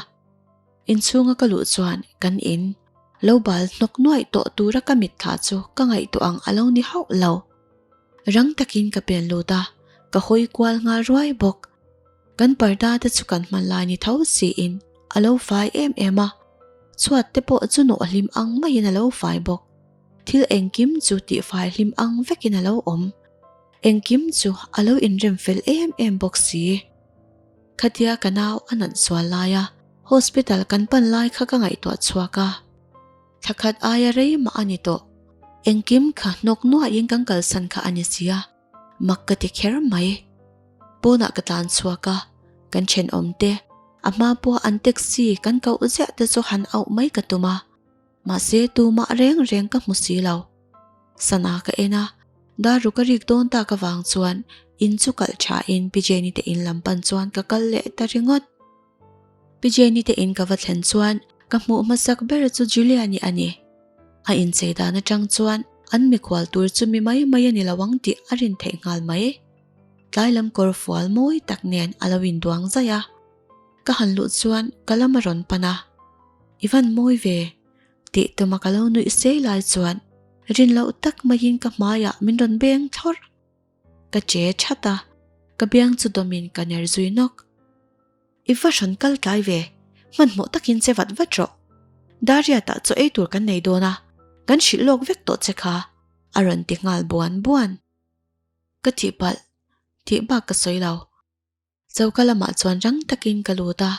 Inchhunga ka luh chuan kan in lo bal hnawk nuaih tawh tura ka mitthla chu ka ngaihtuah ang a lo ni hauh lo. Rang takin ka pen lut a, ka hawi kual nghal ruai bawk. Kan parda te chu kan hman lai ni tho siin a lo fai em em a, chhuat te pawh chu nawh hlim ang maiin a lo fai bawk. Thil engkim chu tihfai hlim ang vekin a lo awm. Engkim chu a lo inrem fel em em bawk si. Khatia ka nau a nat zual laia hospital kan pan lai kha ka ngaihtuah chhuak a. Thla khat aia rei mah a ni tawh. Engkim kha hnawk nuaihin kan kalsan kha a ni si a, mak ka ti kher mai. Pawnah ka tlan chhuak a, kan thenawm te, a hma pawha an taxi kan koh ziah te chu han auh mai ka tum a. Mahse tumah reng reng ka hmu si lo. Sana ka en a, dar ruk a rik dawn tak avang chuan in chu kalh tha in Pi Jenny te in lam pan chuan ka kal leh ta ringawt. Pi Jenny te in ka va thlen chuan ka hmuh hmasak ber chu Julian-i a ni. A inchei dan atang chuan an mikhual tur chu mi mai mai a ni lo ang tih a rin theih nghal mai. Tlai lam kawr fual mawi tak nen a lo induang zaih a. Ka han luh chuan ka lam a rawn pan a, I van mawi ve, tih tuma ka lo nuih sei lai chuan rin loh tak maiin ka hmaiah min rawn beng thlawrh. Ka che that a, ka biang chu dawmin ka ner zui nawk. I va hran kal tlai ve, hmanhmawh takin che vat vat rawh. Dariatah chaw ei tur kan nei dawn a, kan hrilh lawk vek tawh che kha, a rawn ti nghal buan buan. Ka tihpalh, tih bak ka sawi lo. Choka lamah chuan rang takin ka lut a,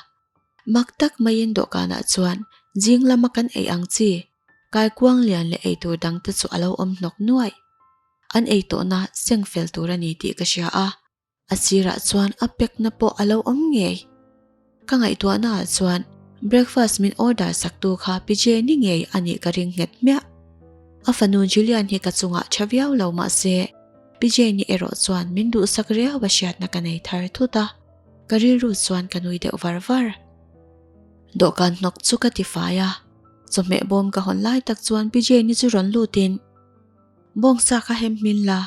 mak tak maiin dawhkanah chuan zing lama kan ei ang chi, kaikuang lian leh eitur dangte chu a lo awm hnawk nuaih. An ei tawhna seng fel tur a ni tih ka hria a, a sirah chuan a pekna pawh a lo awm ngei. Ka ngaihtuahnaah chuan breakfast min order saktu kha Pi Jenny ngei a nih ka ring nghet hmiah. A fanu Julian hi ka chungah tha viau lo mahse, Pi Jane-i erawh chuan min duhsak riau a hriatna ka nei thar thut a, ka rilru chuan ka nui deuh var var. Dawhkan hnawk chu ka ti fai a, chawhmeh bawm ka hawn lai tak chuan Pi Jane-i chu rawn lutin, Bawngsa kha hem hmin la,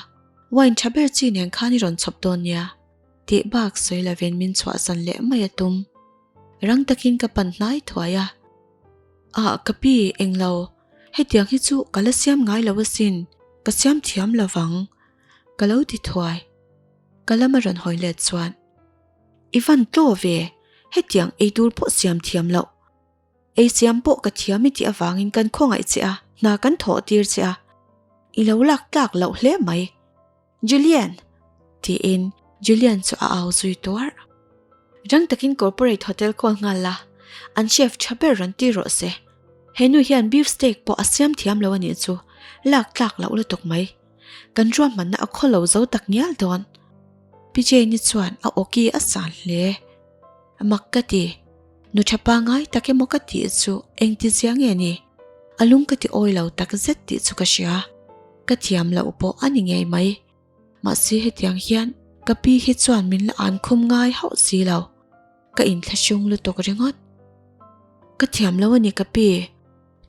wine tha ber chi nen khan i rawn chhawp dawn nia, tih bak sawi lovin min chhuahsan leh mai a tum. Rang takin ka pan hnai thuai a, Ah ka pi, englo, Hetiang hi chu ka la siam ngai lo asin, ka siam thiam lo vang, ka lo ti thuai. Ka lama rawn hawi let chuan, I van tlaw ve, hetiang ei tur pawh siam thiam loh. Ei siam pawh ka thiam i tih avangin kan khawngaih che a, hna kan thawh tir che a, i lo lak tlak loh hle mai. Julian! tiin Julian chu a au zui tuar. Rang takin Corporate Hotel call nghal la, an chef tha ber rawn ti rawh se. He nu hian beef steak pawh a siam thiam lo a nih chu, lak tlak loh lutuk mai. Kan ruahmanna a khaw lo zo tak ngial dawn. Pi Jane-i chuan a awki a san hle. Mak ka ti. Nu tha pangai tak emaw ka tih chu engti zia nge ni? A lung ka ti awi lo tak zet tih chu ka hria. Ka thiam loh pawh a ni ngei mai. Mahse hetiang hian ka pi hi chuan min la an khum ngai hauh si lo. Ka inthlahrung lutuk ringawt. Ka thiam lo a ni ka pi,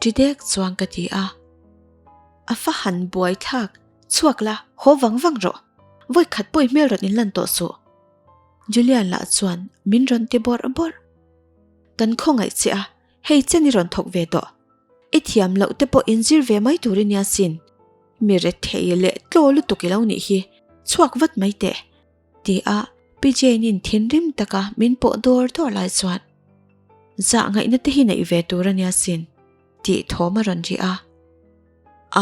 ṭi dek chuan ka ti a. A fa han buai thlak, chhuak la, haw vang vang rawh. Vawi khat pawh i hmel rawn inlan tawh suh. Julian lah chuan min rawn ti bawrh bawrh. Kan khawngaih che a, hei chen i rawn thawk ve tawh. I thiam loh te pawh inzir ve mai tur i nia sin. Mi rethei leh tlaw lutuk i lo nih hi, chhuak vat mai teh. Ti a Pi Jane-in thinrim taka min pawh dawr dawr lai chuan zah ngaihna te hi neih ve tur a nia sin tih thawm a rawn ri a.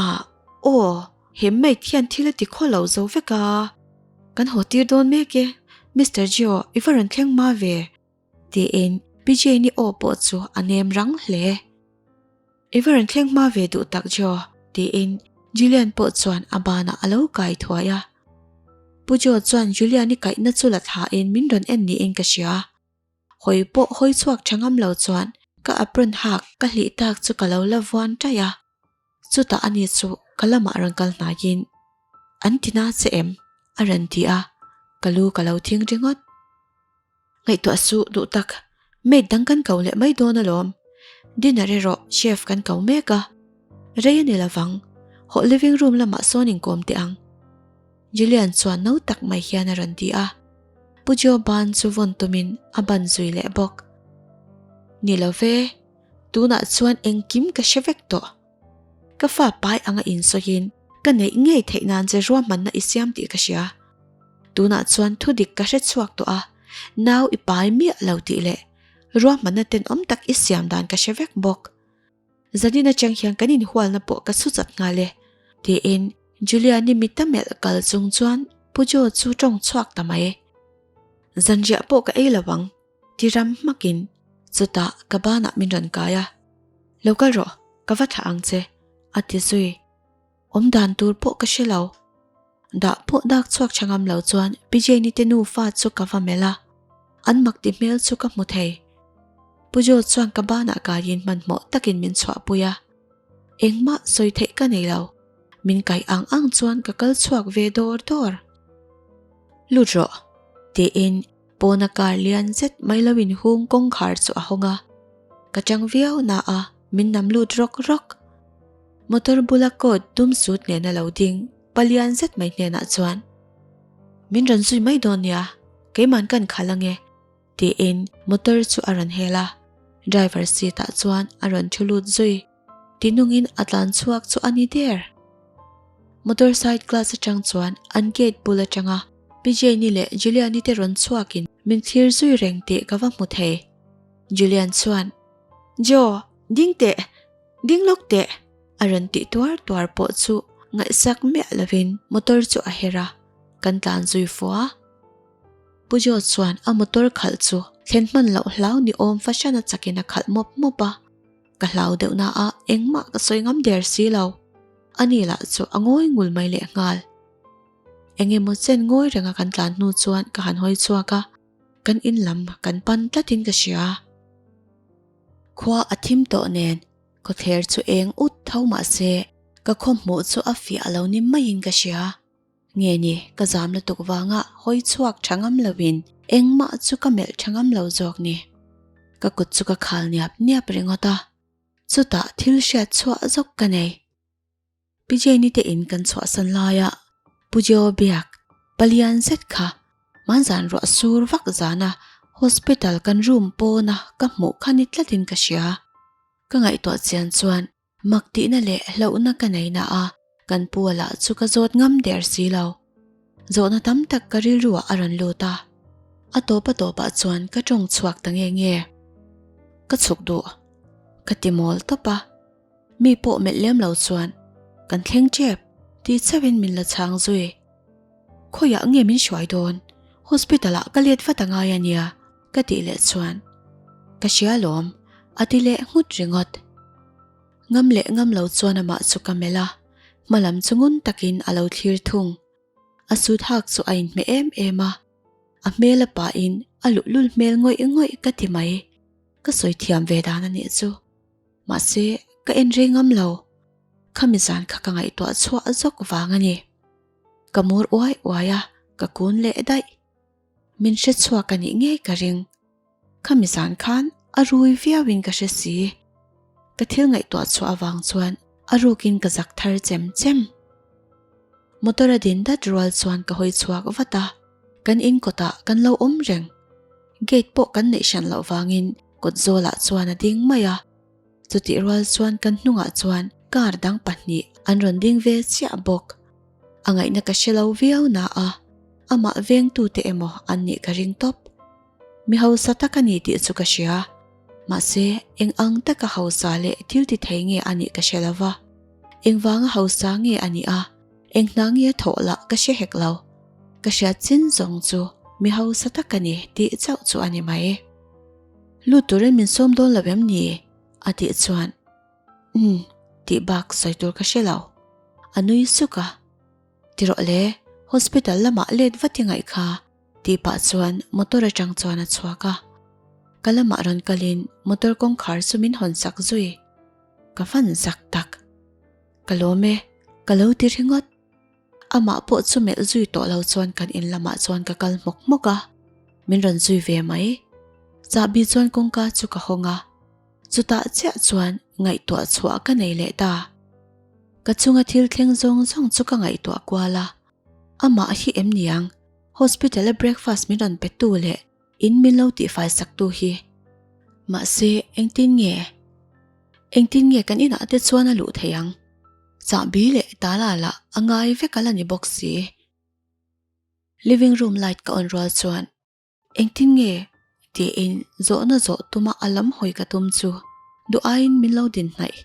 Ah, aw, he maid hian thil a ti khaw lo zo vek a. Kan haw tir dawn mek e, Mister Gio, i va rawn thleng hma ve. Tiin Pi Jane-i aw pawh chu a nem rang hle. I va rawn thleng hma ve duh tak Joe, tiin Julian pawh chuan a banah a lo kai thuai a. Pu Joe chuan Julian-i kaihna chu la thlain min rawn en niin ka hria. Hawi pawh hawi chhuak tha ngam lo chuan ka apron hak ka hlih tak chu ka lo la vuan ṭaih a. Chutah ani chu ka lamah rawn kal hnaiin, An ti na che em? a rawn ti a, ka lu ka lo thing ringawt. Ngaihtuah suh duh tak, maid dang kan ko leh mai dawn alawm. Dinner erawh chef kan ko mek a, rei a ni lovang, hawh living room lamah sawn inkawm teh ang. Julian chuan no tak mai hian a rawn ti a, Pu Joe ban chu vawn tumin a ban zui leh bawk. Ni lo ve, tunah chuan engkim ka hre vek tawh. Ka fa pai anga insawiin ka neih ngei theih nan che ruahmanna i siam tih ka hria. Tunah chuan thudik ka hre chhuak tawh a, nau i pai miah lo tih leh ruahmanna tenawm tak i siam dan ka hre vek bawk. Zanin atang hian kan inhualna pawh ka su chat nghal e, tiin Juliani mita melh kal chung chuan Pu Joe chu tawng chhuak ta mai. Zanriah pawh ka ei lo ang. Ti ram hmakin chutah ka banah min rawn kai a, Lo kal rawh, ka va thlah ang che, a ti zui. Awm dan tur pawh ka hre lo. Dah pawh dak chhuak tha ngam lo chuan Pi Jane-i te nufa chu ka va melh a, an mak ti hmel chu ka hmu thei. Pu Joe chuan ka banah kaiin hmanhmawh takin min chhuahpui a, engmah sawi theih ka nei lo, min kaih ang ang chuan ka kal chhuak ve dawr dawr. Lut rawh, tiin Pawna kar lian zet mai lo inhung kawngkhar chu a hawng a, ka chang viau na a min nam lut rawk rawk. Motor bula coat dum sut nena lo ding pa lian zet mai hnenah chuan, Min rawn zui mai dawn nia, keiman kan khalh ange, tiin motor chu a rawn hel a, driver seat ah chuan a rawn thu lut zui. Tinungin a tlan chhuak chu a ni der. Motor side glass atang chuan an gate bul atanga Pi Jane-i leh Julian-i te rawn chhuakin min thlir zui reng tih ka va hmu thei. Julian chuan, Joe, ding teh! Ding lawk teh! a rawn tih tuar tuar pawh chu ngaihsak miah lovin motor chu a her a, kan tlan zui fua. Pu Joe chuan a motor khalh chu thlen hman loh hlau ni awm fahran a chakin a khalh mawp mawp a. Ka hlau deuh na a engmah ka sawi ngam der si lo. Ani lah chu a ngawi ngul mai leh nghal. Eng emaw chen ngawi renga kan tlan hnu chuan ka han hawi chhuak a, kan in lam kan pan tlatin ka hria. Khua a thim tawh nen khawthler chu eng ut tho mah se ka khaw hmuh chu a fiah lo ni maiin ka hria. Nge ni ka zam lutuk vanga hawi chhuak tha ngam loin engmah chu ka melh tha ngam lo zawk ni. Ka kut chu ka khal niap niap ringawt a, chutah thil hriat chhuah zawk ka nei. Pi Jane-i te in kan chhuahsan laia Pu Joe biak palian zet kha hmanzan ruah sur vak zana hospital kan room pawna ka hmuh kha ni tlatin ka hria. Ka ngaihtuah chian chuan Mak tihna leh hlauhna ka nei na a, kan pu a lah chu ka zawt ngam der si lo. Zawhna tam tak ka rilru ah a rawn lut a, a tawp a tawp ah chuan ka tawng chhuak ta nge nge. Ka chhuk duh, ka ti mawl tawp a, mi pawh melh lem lo chuan kan thleng tep ti chauhin min la chhang zui. Khawiah nge min hruai dawn? Hospital ah ka let vat a ngai a nia. Ka tih leh chuan, Ka hria lawm, a ti leh nghut ringawt. Ngam leh ngam lo chuan amah chu ka melh a, hma lam chu ngun takin a lo thlir thung. A suit hak chu a inhmeh em em a. A hmel a pahin a luhlul hmel ngawih ngawih ka ti mai. Ka sawi thiam ve dan a nih chu. Mahse, ka en rei ngam lo. Khami zan kha ka ngaihtuah chhuah zawk vang a ni. Ka mur uai uai a, ka kun leh daih. Min hre chhuak a nih ngei ka ring. Khami zan khan a rui viauin ka hre si. Ka thil ngaihtuah chhuah avang chuan a rukin ka zak thar chem chem. Motor a din dat rual chuan ka hawi chhuak vat a, kan in kawtah kan lo awm reng. Gate pawh kan neih hran loh vangin kawt zawlah chuan a ding mai a. Chutih rual chuan kan hnungah chuan car dang pahnih an rawn ding ve chiah bawk. A ngaihna ka hre lo viau na a, amah vengtute emaw an nih ka ring tawp. Mi hausa tak a ni tih chu ka hria. Mahse, eng ang taka hausa leh thil ti thei nge a nih ka hre lo va. Engvanga hausa nge a nih a, eng hna nge a thawh lah ka hre hek lo. Ka hriat chin zawng chu mi hausa tak a ni tih chauh chu a ni mai. Lut turin min sawm dawn lo em ni? a tih chuan, Umm, tih bak sawi tur ka hre lo. A nui suk a. Ti rawh le, hospital lamah let vat i ngaih kha. Tih pah chuan motor atang chuan a chhuak a, ka lamah rawn kalin motor kawngkhar chu min hawn sak zui. Ka fan zak tak. Ka lawm e, ka lo ti ringawt. Amah pawh chu melh zui tawh lo chuan kan in lamah chuan ka kal hmawk hmawk a, min rawn zui ve mai. Chahbi chuan kawngka chu ka hawng a, chutah chiah chuan ngaihtuah chhuah ka nei leh ta. Ka chunga thil thleng zawng zawng chu ka ngaihtuah kual a, Amah hi em niang? Hospital a breakfast min rawn pe tu leh in min lo tihfai sak tu hi. Mahse, engtin nge? Engtin nge kan inah te chuan a luh theih ang? Chahbi leh tala lah a ngai vek a la ni bawk si. Living room light ka on rual chuan Engtin nge? tiin zawhna zawh tuma a lam hawi ka tum chu duh aiin min lo din hnaih.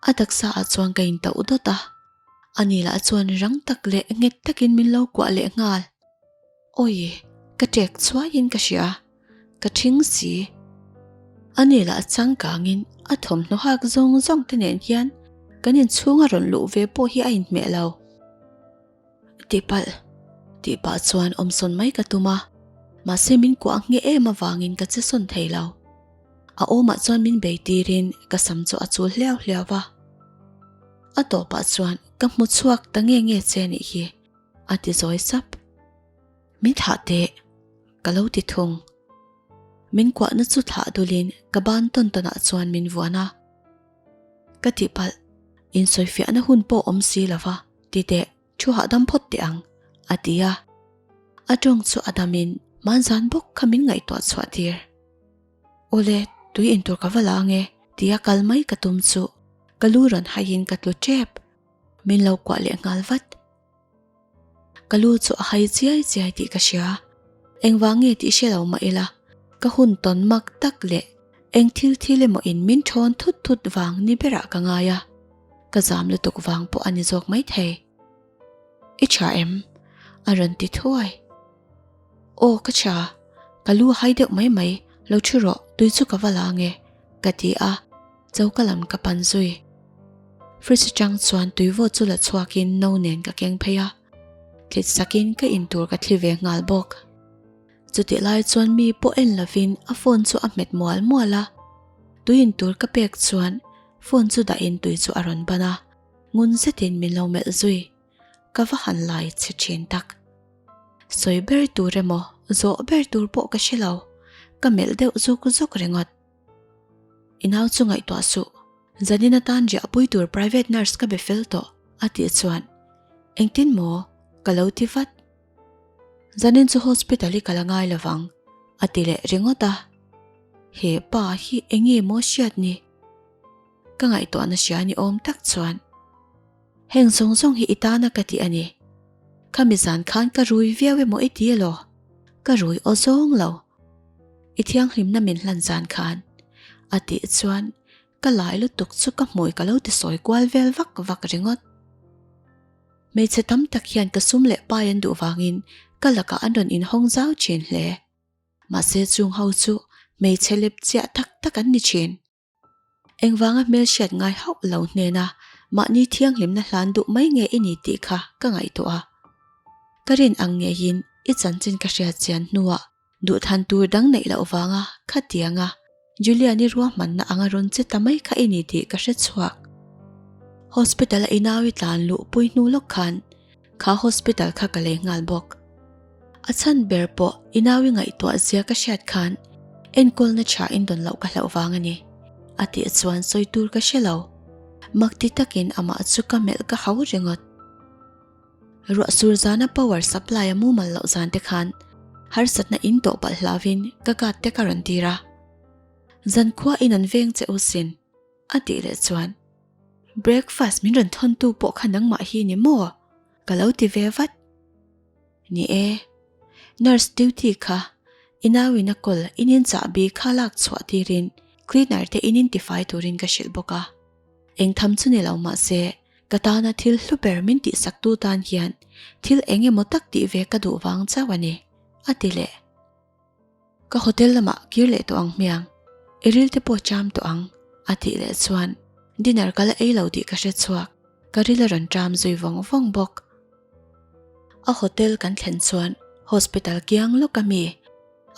A taksa ah chuan ka intauh dawt a, ani lah chuan rang tak leh nghet takin min lo kuah leh nghal. Awi, ka ṭek chhuaiin ka hria, ka ṭhing si. Ani lah changkangin a thawmhnaw hak zawng zawng te nen hian kan inchhung a rawn luh ve pawh hi a inhmeh lo. Tihpalh tih pah chuan awmsawn mai ka tum a, mahse min kuah nghe em avangin ka che sawn thei lo. A awmah chuan min bei tirin ka sam chu a chul hliau hliau va. A tawpah chuan ka hmu chhuak ta nge nge che nih hi, a ti zawi sap. Min thlah teh, ka lo ti thung. Min kuahna chu thlah dulin ka ban tawn tawnah chuan min vuan a. Ka tihpalh, insawifiahna hun pawh awm si lo va, ti teh, thu hahdam phawt teh ang, a ti a. A tawng chu a damin hmanzan bawk kha min ngaihtuah chhuah tir. Awle, tui intur ka va la ang e, tia kal mai ka tum chu ka lu rawn haiin ka tlu tep. Min lo kuah leh nghal vat. Ka lu chu a hai chiai chiai tih ka hria. Engvang nge tih hre lo mah ila, ka hun tawn mak tak leh eng thil thil emaw in min thawn thut thut vang ni berah ka ngai a, ka zam lutuk vang pawh a ni zawk maithei. I tha em? A rawn ti thuai. Aw ka tha, ka lu a hai deuh mai mai, lo thu rawh, tui chu ka va la ange, ka ti a. Choka lam ka pan zui. Fridge atang chuan tui vawt chu la chhuakin no nen ka keng phei a. Thlit sakin ka in tur ka thli ve nghal bawk. Chutih lai chuan mi pawh en lovin a phone chu a hmet mual mual a. Tui in tur ka pek chuan phone chu dahin tui chu a rawn ban a, ngun zetin min lo melh zui. Ka va han lai chhe thin tak. Sawi ber tur emaw zawh ber tur pawh ka hre lo. Ka melh deuh zuk zuk ringawt. I nau chu ngaihtuah suh, zanin atan riahpui tur private nurse ka be fel tawh a tih chuan engtin maw ka lo ti vat. Zanin chu hospital i kal a ngai lovang a ti leh ringawt a, he pa hi enge maw hriat ni? Ka ngaihtuahna hria ni awm tak chuan heng zawng zawng hi i tana ka ti a ni. Khami zan khan ka rui viau emaw i ti elaw? Ka rui aw zawng lo. I thianghlimna min hlan zan khan a tih chuan ka lai lutuk chu ka hmui ka lo ti sawi kual vel vak vak ringawt. Hmeichhe tam tak hian ka sum leh pai an duh vangin ka lakah an rawn inhawng zau thin hle. Mahse chung ho chu hmeichhe lep chiah tak tak an ni thin. Engvanga hmelhriat ngai hauh lo hnena mahni thianghlimna hlan duh mai nge i ni tih kha ka ngaihtuah a. Ka rin ang ngeiin. I chanchin ka hriat chian hnuah duhthlan tur dang neih loh vanga khatianga Julian-i ruahmanna anga rawn che ta mai kha i ni tih ka hre chhuak. Hospital-a i nau i tlan luh pui hnu lawk khan kha hospital kha ka lei nghal bawk. A chhan ber pawh i nau i ngaihtuah zia ka hriat khan enkawlna tha in dawn loh ka hlauh vang a ni, a tih chuan sawi tur ka hre lo. Mak ti takin amah chu ka melh ka hau ringawt. Ruah sur zana power supply a mumal loh zan te khan harsatna in tawh palh hlauvin ka card te ka rawn tir a. Zankhua in an veng che u sin, a tih leh chuan breakfast min rawn thawn tu pawh kha nangmah hi ni maw? Ka lo ti ve vat. Ni e, nurse duty kha i nauin a kawl in in chahbi kha lak chhuah tirin cleaner te in in tifai turin ka hrilh bawk a. Eng tham chu ni lo mahse Ka tana thil hlu ber min tihsaktu tan hian thil eng emaw tak tih ve ka duh vang chauh a ni, a ti leh. Ka hotel lamah kir leh tawh ang hmiang, i ril te pawh cham tawh ang, a tih leh chuan dinner ka la ei lo tih ka hre chhuak, ka ril a rawn ṭam zui vawng vawng bawk. A hotel kan thlen chuan hospital kiang lawk a mi,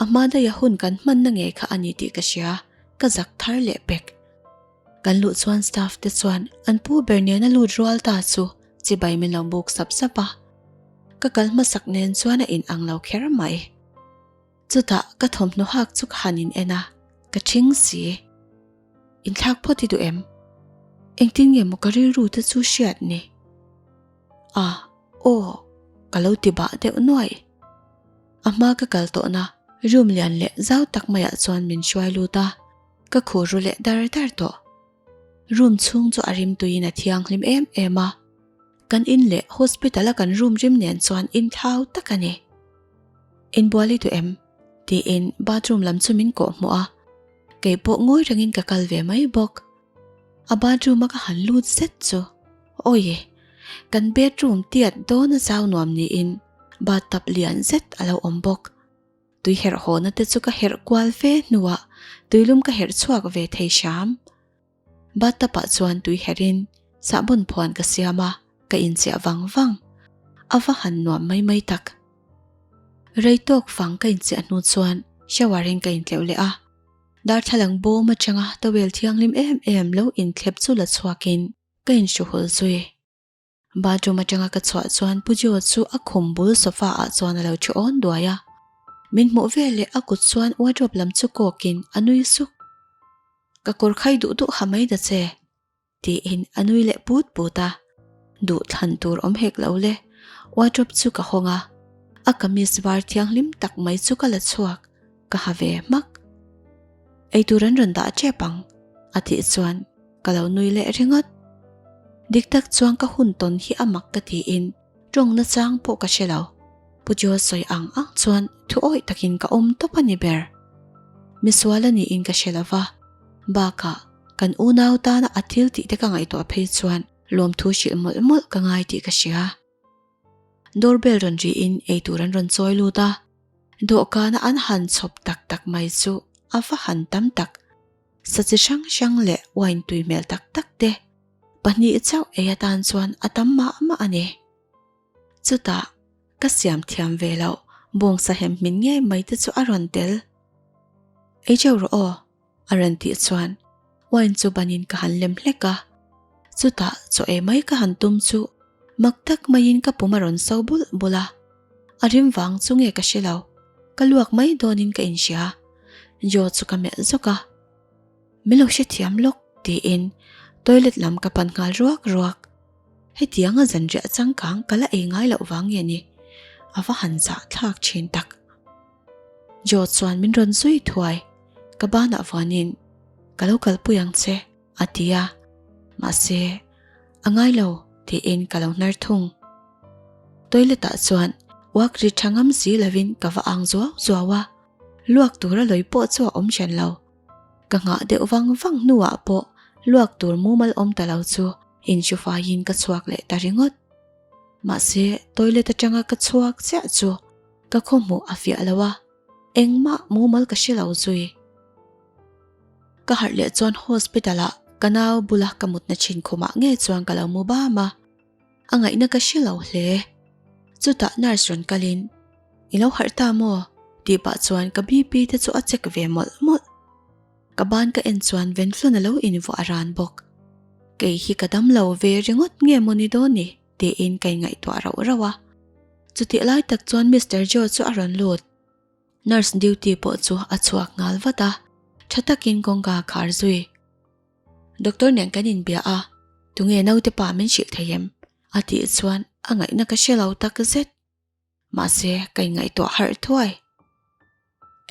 a hma daiha hun kan hmanna ngei kha a ni tih ka hria, ka zak thar leh pek. Kan luh chuan staff te chuan an pu ber nena lut rual ta chu chibai min lo buk sap sap a. Ka kal hmasak nen chuan a in ang lo kher mai. Chutah ka thawmhnaw hak chu ka han in en a, ka ṭhing si. Inthlak phawt i duh em? Engtin nge maw ka rilru te chu hriat ni? A, aw, ka lo ti bah deuh nuaih. A hma ka kal tawhna room lian leh zau tak maiah chuan min hruai lut a. Ka khur ru leh dar dar tawh. Room chhung chu a rim tuiin a thianghlim em em a. Kan in leh hospital a kan room rim nen chuan inthlau tak a ni. Inbual i duh em? tiin bathroom lam chu min kawh hmuh a. Kei pawh ngawi rengin ka kal ve mai bawk. A bathroom a ka han lut zet chu awi! Kan bedroom tiat dawn a zau nuam niin bathtub lian zet a lo awm bawk. Tui herh hawna te chu ka herh kual fe hnuah tuilum ka herh chhuak ve thei hram. Bathtub ah chuan tui herhin sahbawn phuan ka siam a, ka inchiah vang vang. A va han nuam mai mai tak. Rei tawk fang ka inchiah hnu chuan shower in ka intleuh leh a. Darthlalang bawm atanga towel thianghlim em em lo inthlep chu la chhuakin ka inhruhul zui. Bathroom atanga ka chhuah chuan Pu Joe chu a khum bul sofa ah chuan a lo thu awn duai a. Min hmuh veleh a kut chuan wardrobe lam chu kawkin a nui suk. Ka kawr khai duh duh ha mai da che, tiin a nui leh put put a. Duh thlan tur awm hek lo le, wardrobe chu ka hawng a. A kamis var thianghlim tak mai chu ka la chhuak, ka ha ve hmak. Eitur an rawn dah tep ang, a tih chuan Ka lo nui leh ringawt. Dik tak chuan ka hun tawn hi a mak ka tiin tawng nachang pawh ka hre lo. Pu Joe sawi ang ang chuan thu awih takin ka awm tawp a ni ber. Misual a niin ka hre lo va, bakah kan unau tana a thil tih te ka ngaihtuah phei chuan lawmthu hrilh mawlh mawlh ka ngai tih ka hria. Doorbell rawn rihin eitur an rawn chawi lut a, dawhkana an han chhawp tak tak mai chu a va han tam tak. Sa chi hrang hrang leh wine tui hmel tak tak te pahnih chauh ei atan chuan a tam mah mah a ni. Chutah ka siam thiam ve loh bawngsa hem hmin ngei mai te chu a rawn tel. Ei teuh rawh aw, a rawn tih chuan wine chu banin ka han lem hlek a. Chutah chaw ei mai ka han tum chu mak tak maiin ka pum a rawn so bulh bulh a. A rim vang chu nge ka hre lo, ka luak mai dawnin ka inhria. Joe chu ka melh zawk a, Min lo hrethiam lawk tiin toilet lam ka pan nghal ruak ruak. Hetianga zanriah changkang ka la ei ngai loh vang nge ni, a va han zah thlak thin tak. Joe chuan min rawn zui thuai, ka banah vuanin ka lo kalpui ang che a ti a, mahse a ngai lo tiin ka lo hnar thung. Toilet ah chuan uak ri tha ngam si lovin ka va ang zuau zuau a. Luak tura lawi pawh chu a awm hran lo. Ka nghah deuh vang vang hnuah pawh luak tur mumal awm ta lo chu inhrufaiin ka chhuak leh ta ringawt. Mahse, toilet atanga ka chhuak chiah chu ka khawhmuh a fiah lo a, engmah mumal ka hre lo zui. Ka harh leh chuan hospital ah ka nau bula ka mutna thin khumah ngei chuan ka lo mu bam a, a ngaihna ka hre lo hle. Chutah nurse rawn kalin. I lo harh ta maw? tih pah chuan ka BP te chu a check ve mawlh mawlh. Ka ban ka en chuan Venflon a lo invuah a ran bawk. Kei hi ka dam lo ve ringawt nge maw ni dawn ni? tiin ka inngaihtuah rauh rauh a. Chutih lai tak chuan Mister Joe chu a rawn lut. Nurse duty pawh chu a chhuak nghal vat a, tha takin kawngka a khar zui. Doctor nen kan inbia a, tunge naute pa min hrilh thei em? a tih chuan a ngaihna ka hre lo tak zet. Mahse, ka inngaihtuah harh thuai.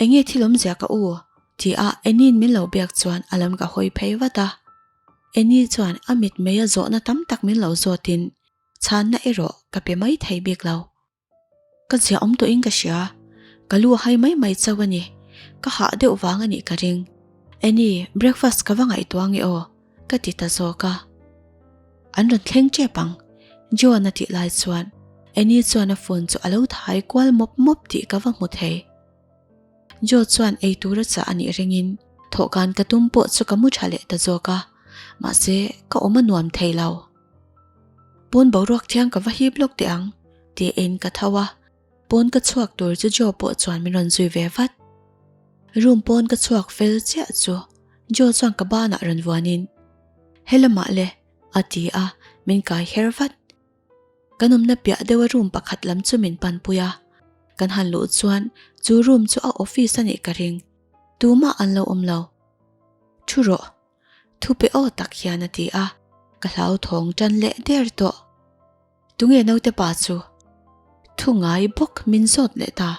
Enge thil awmzia ka u? ti a Annie-in min lo biak chuan a lam ka hawi phei vat a. Annie chuan a mitmei a zawhna tam tak min lo zawtin chhanna erawh ka pe mai thei bik lo. Ka ziah awm tawhin ka hria, ka lu a hai mai mai chauh a ni. Ka hah deuh vang a nih ka ring. Annie, breakfast ka va ngaihtuah ange aw? Ka ti ta zawk a. An rawn thleng tep ang, John a tih lai chuan Annie chuan a phone chu a lo thai kual mawp mawp tih ka va hmu thei. Joe chuan ei tur a chah a nih ringin thawhkan ka tum pawh chu ka mu tha leh ta zawk a, mahse ka awm a nuam thei lo. Pawn boruak thiang ka va hip lawk teh ang, tiin ka tho a, pawn ka chhuak tur chu Joe pawh chuan min rawn zui ve vat. Room pawn ka chhuak fel chiah chu Joe chuan ka banah rawn vuanin, Helamah le, a ti a, min kai her vat. Kan awmna piah deuha room pakhat lam chu min panpui a, kan han luh chuan chu room chu a office a nih ka ring, tumah an lo awm lo. Thu rawh, thu pe aw tak hian a ti a, ka hlauthawng tan leh der tawh. Tunge naute pa chu? Thu ngai bawk min zawt leh ta.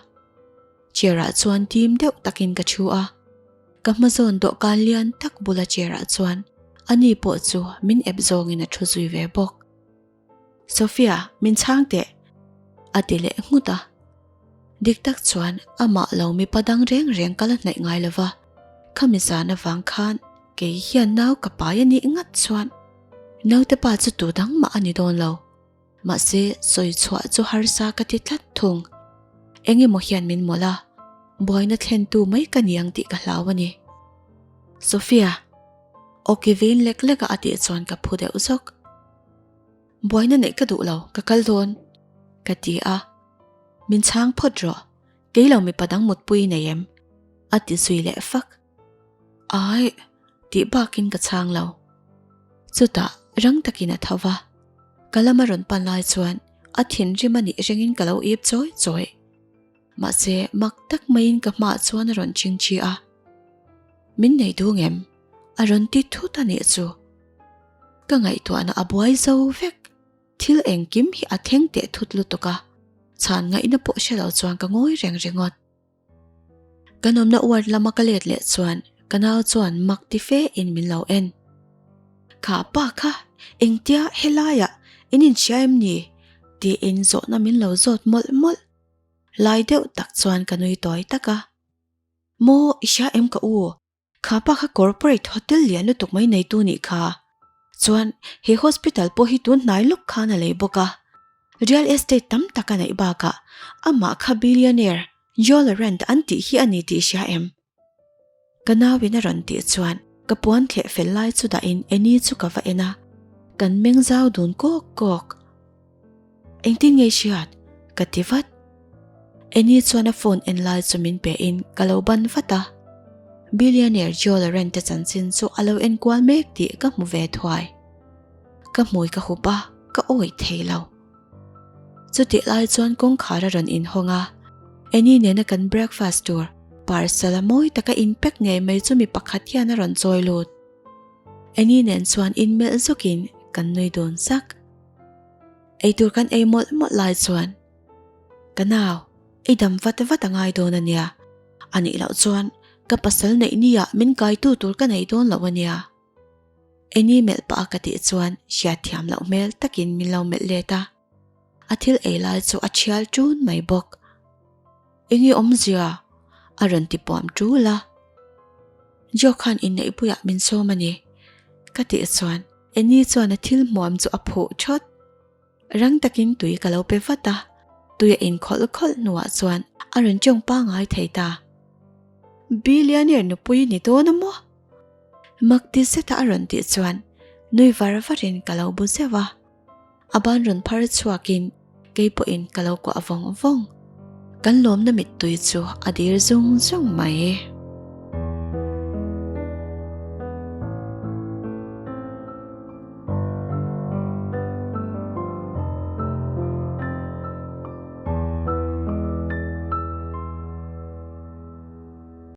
Chair ah chuan tim deuh takin ka thu a, ka hma zawn dawhkan lian tak bula chair ah chuan ani pawh chu min ep zawngin a thu zui ve bawk. Sophia, min chhang teh! A ti leh nghut a. Dik tak chuan amah lo mipa dang reng reng ka la hnaih ngai lo va, khami zan avang khan kei hian nau ka pai a nih ngat chuan naute pa chu tu dang mah a ni dawn lo. Mahse, sawi chhuah chu harsa ka ti tlat thung. Eng emaw hian min mawlh a, buaina thlentu mai ka ni ang tih ka hlau a ni. Sophia! Awki vin lek lek a a tih chuan ka phu deuh zawk. Buaina neih ka duh lo, ka kal dawn, ka ti a. Min chhang phawt rawh, kei lo mipa dang mutpui i nei em? A ti zui leh fak. Aih, tih bakin ka chhang lo. Chutah rang takin a tho va, ka lama rawn pan lai chuan a thinrim a nih ringin ka lo ip chawi chawi. Mahse, mak tak maiin ka hmaah chuan a rawn chingchi a. Min nei dung em? A rawn ti thut a nih chu. Ka ngaihtuahna a buai zo vek. Thil engkim hi a thleng teh thut lutuk a, chhan ngaihna pawh hre lo chuan ka ngawi reng ringawt. Kan awmna ward lama ka let leh chuan ka nau chuan mak ti fe in min lo en. Kha pa kha engtia helaiah in inhria em ni? Tiin zawhna min lo zawt mawlh mawlh. Lai deuh tak chuan ka nui tawi tak a. Maw i hria em ka u? Kha pa kha corporate hotel lian lutuk mai neitu nih kha. Chuan he hospital pawh hi tun hnai lawk khan a lei bawk a. Real estate tam tak a neih bakah amah kha billionaire Joe Laurent an tih hi a ni tih hria em? Ka nauin a rawn tih chuan ka puan thleh fel lai chu dahin Annie chu ka va en a, kan meng zau dun kawk kawk. Engtin nge hriat? Ka ti vat. Annie chuan a phone en lai chu min pe in ka lo ban vat a. Billionaire Joe Laurent te chanchin chu a lo en kual mek tih ka hmu ve thuai. Ka hmui ka hup a, ka awih thei lo. Chutih lai chuan kawngkhar a rawn inhawng a, Annie nena kan breakfast tur parcel a mawi taka inpack ngei mai chu mi pakhat hian a rawn chawi lut. Annie nen chuan inmelh zawkin kan nui dun sak. Eitur kan ei mawlh mawlh lai chuan, Ka nau, i dam vat vat a ngai dawn a nia. A nih loh chuan ka pasal neih nia min kaitu tur ka nei dawn lo a nia. Eni melh pah a ka tih chuan hriatthiam loh hmel takin min lo melh let a. A thil ei lai chu a thial ṭun mai bawk. Enge awmzia? A rawn ti puam ṭul a. Joe khan inneihpuiah min sawm a ni. Ka tih chuan Annie chuan a thil hmuam chu a phuh thawt. Rang takin tui ka lo pe vat a, tui a in khawlh khawlh hnuah chuan a rawn tawng pangai thei ta. Billionaire nupui ni dawn a maw? Mak ti zeta a rawn tih chuan nui var varin ka lo bu zeuh a. A ban rawn phar chhuakin kei pawhin ka lo kuah vawng vawng. Kan lawmna mittui chu a dir zung zung mai.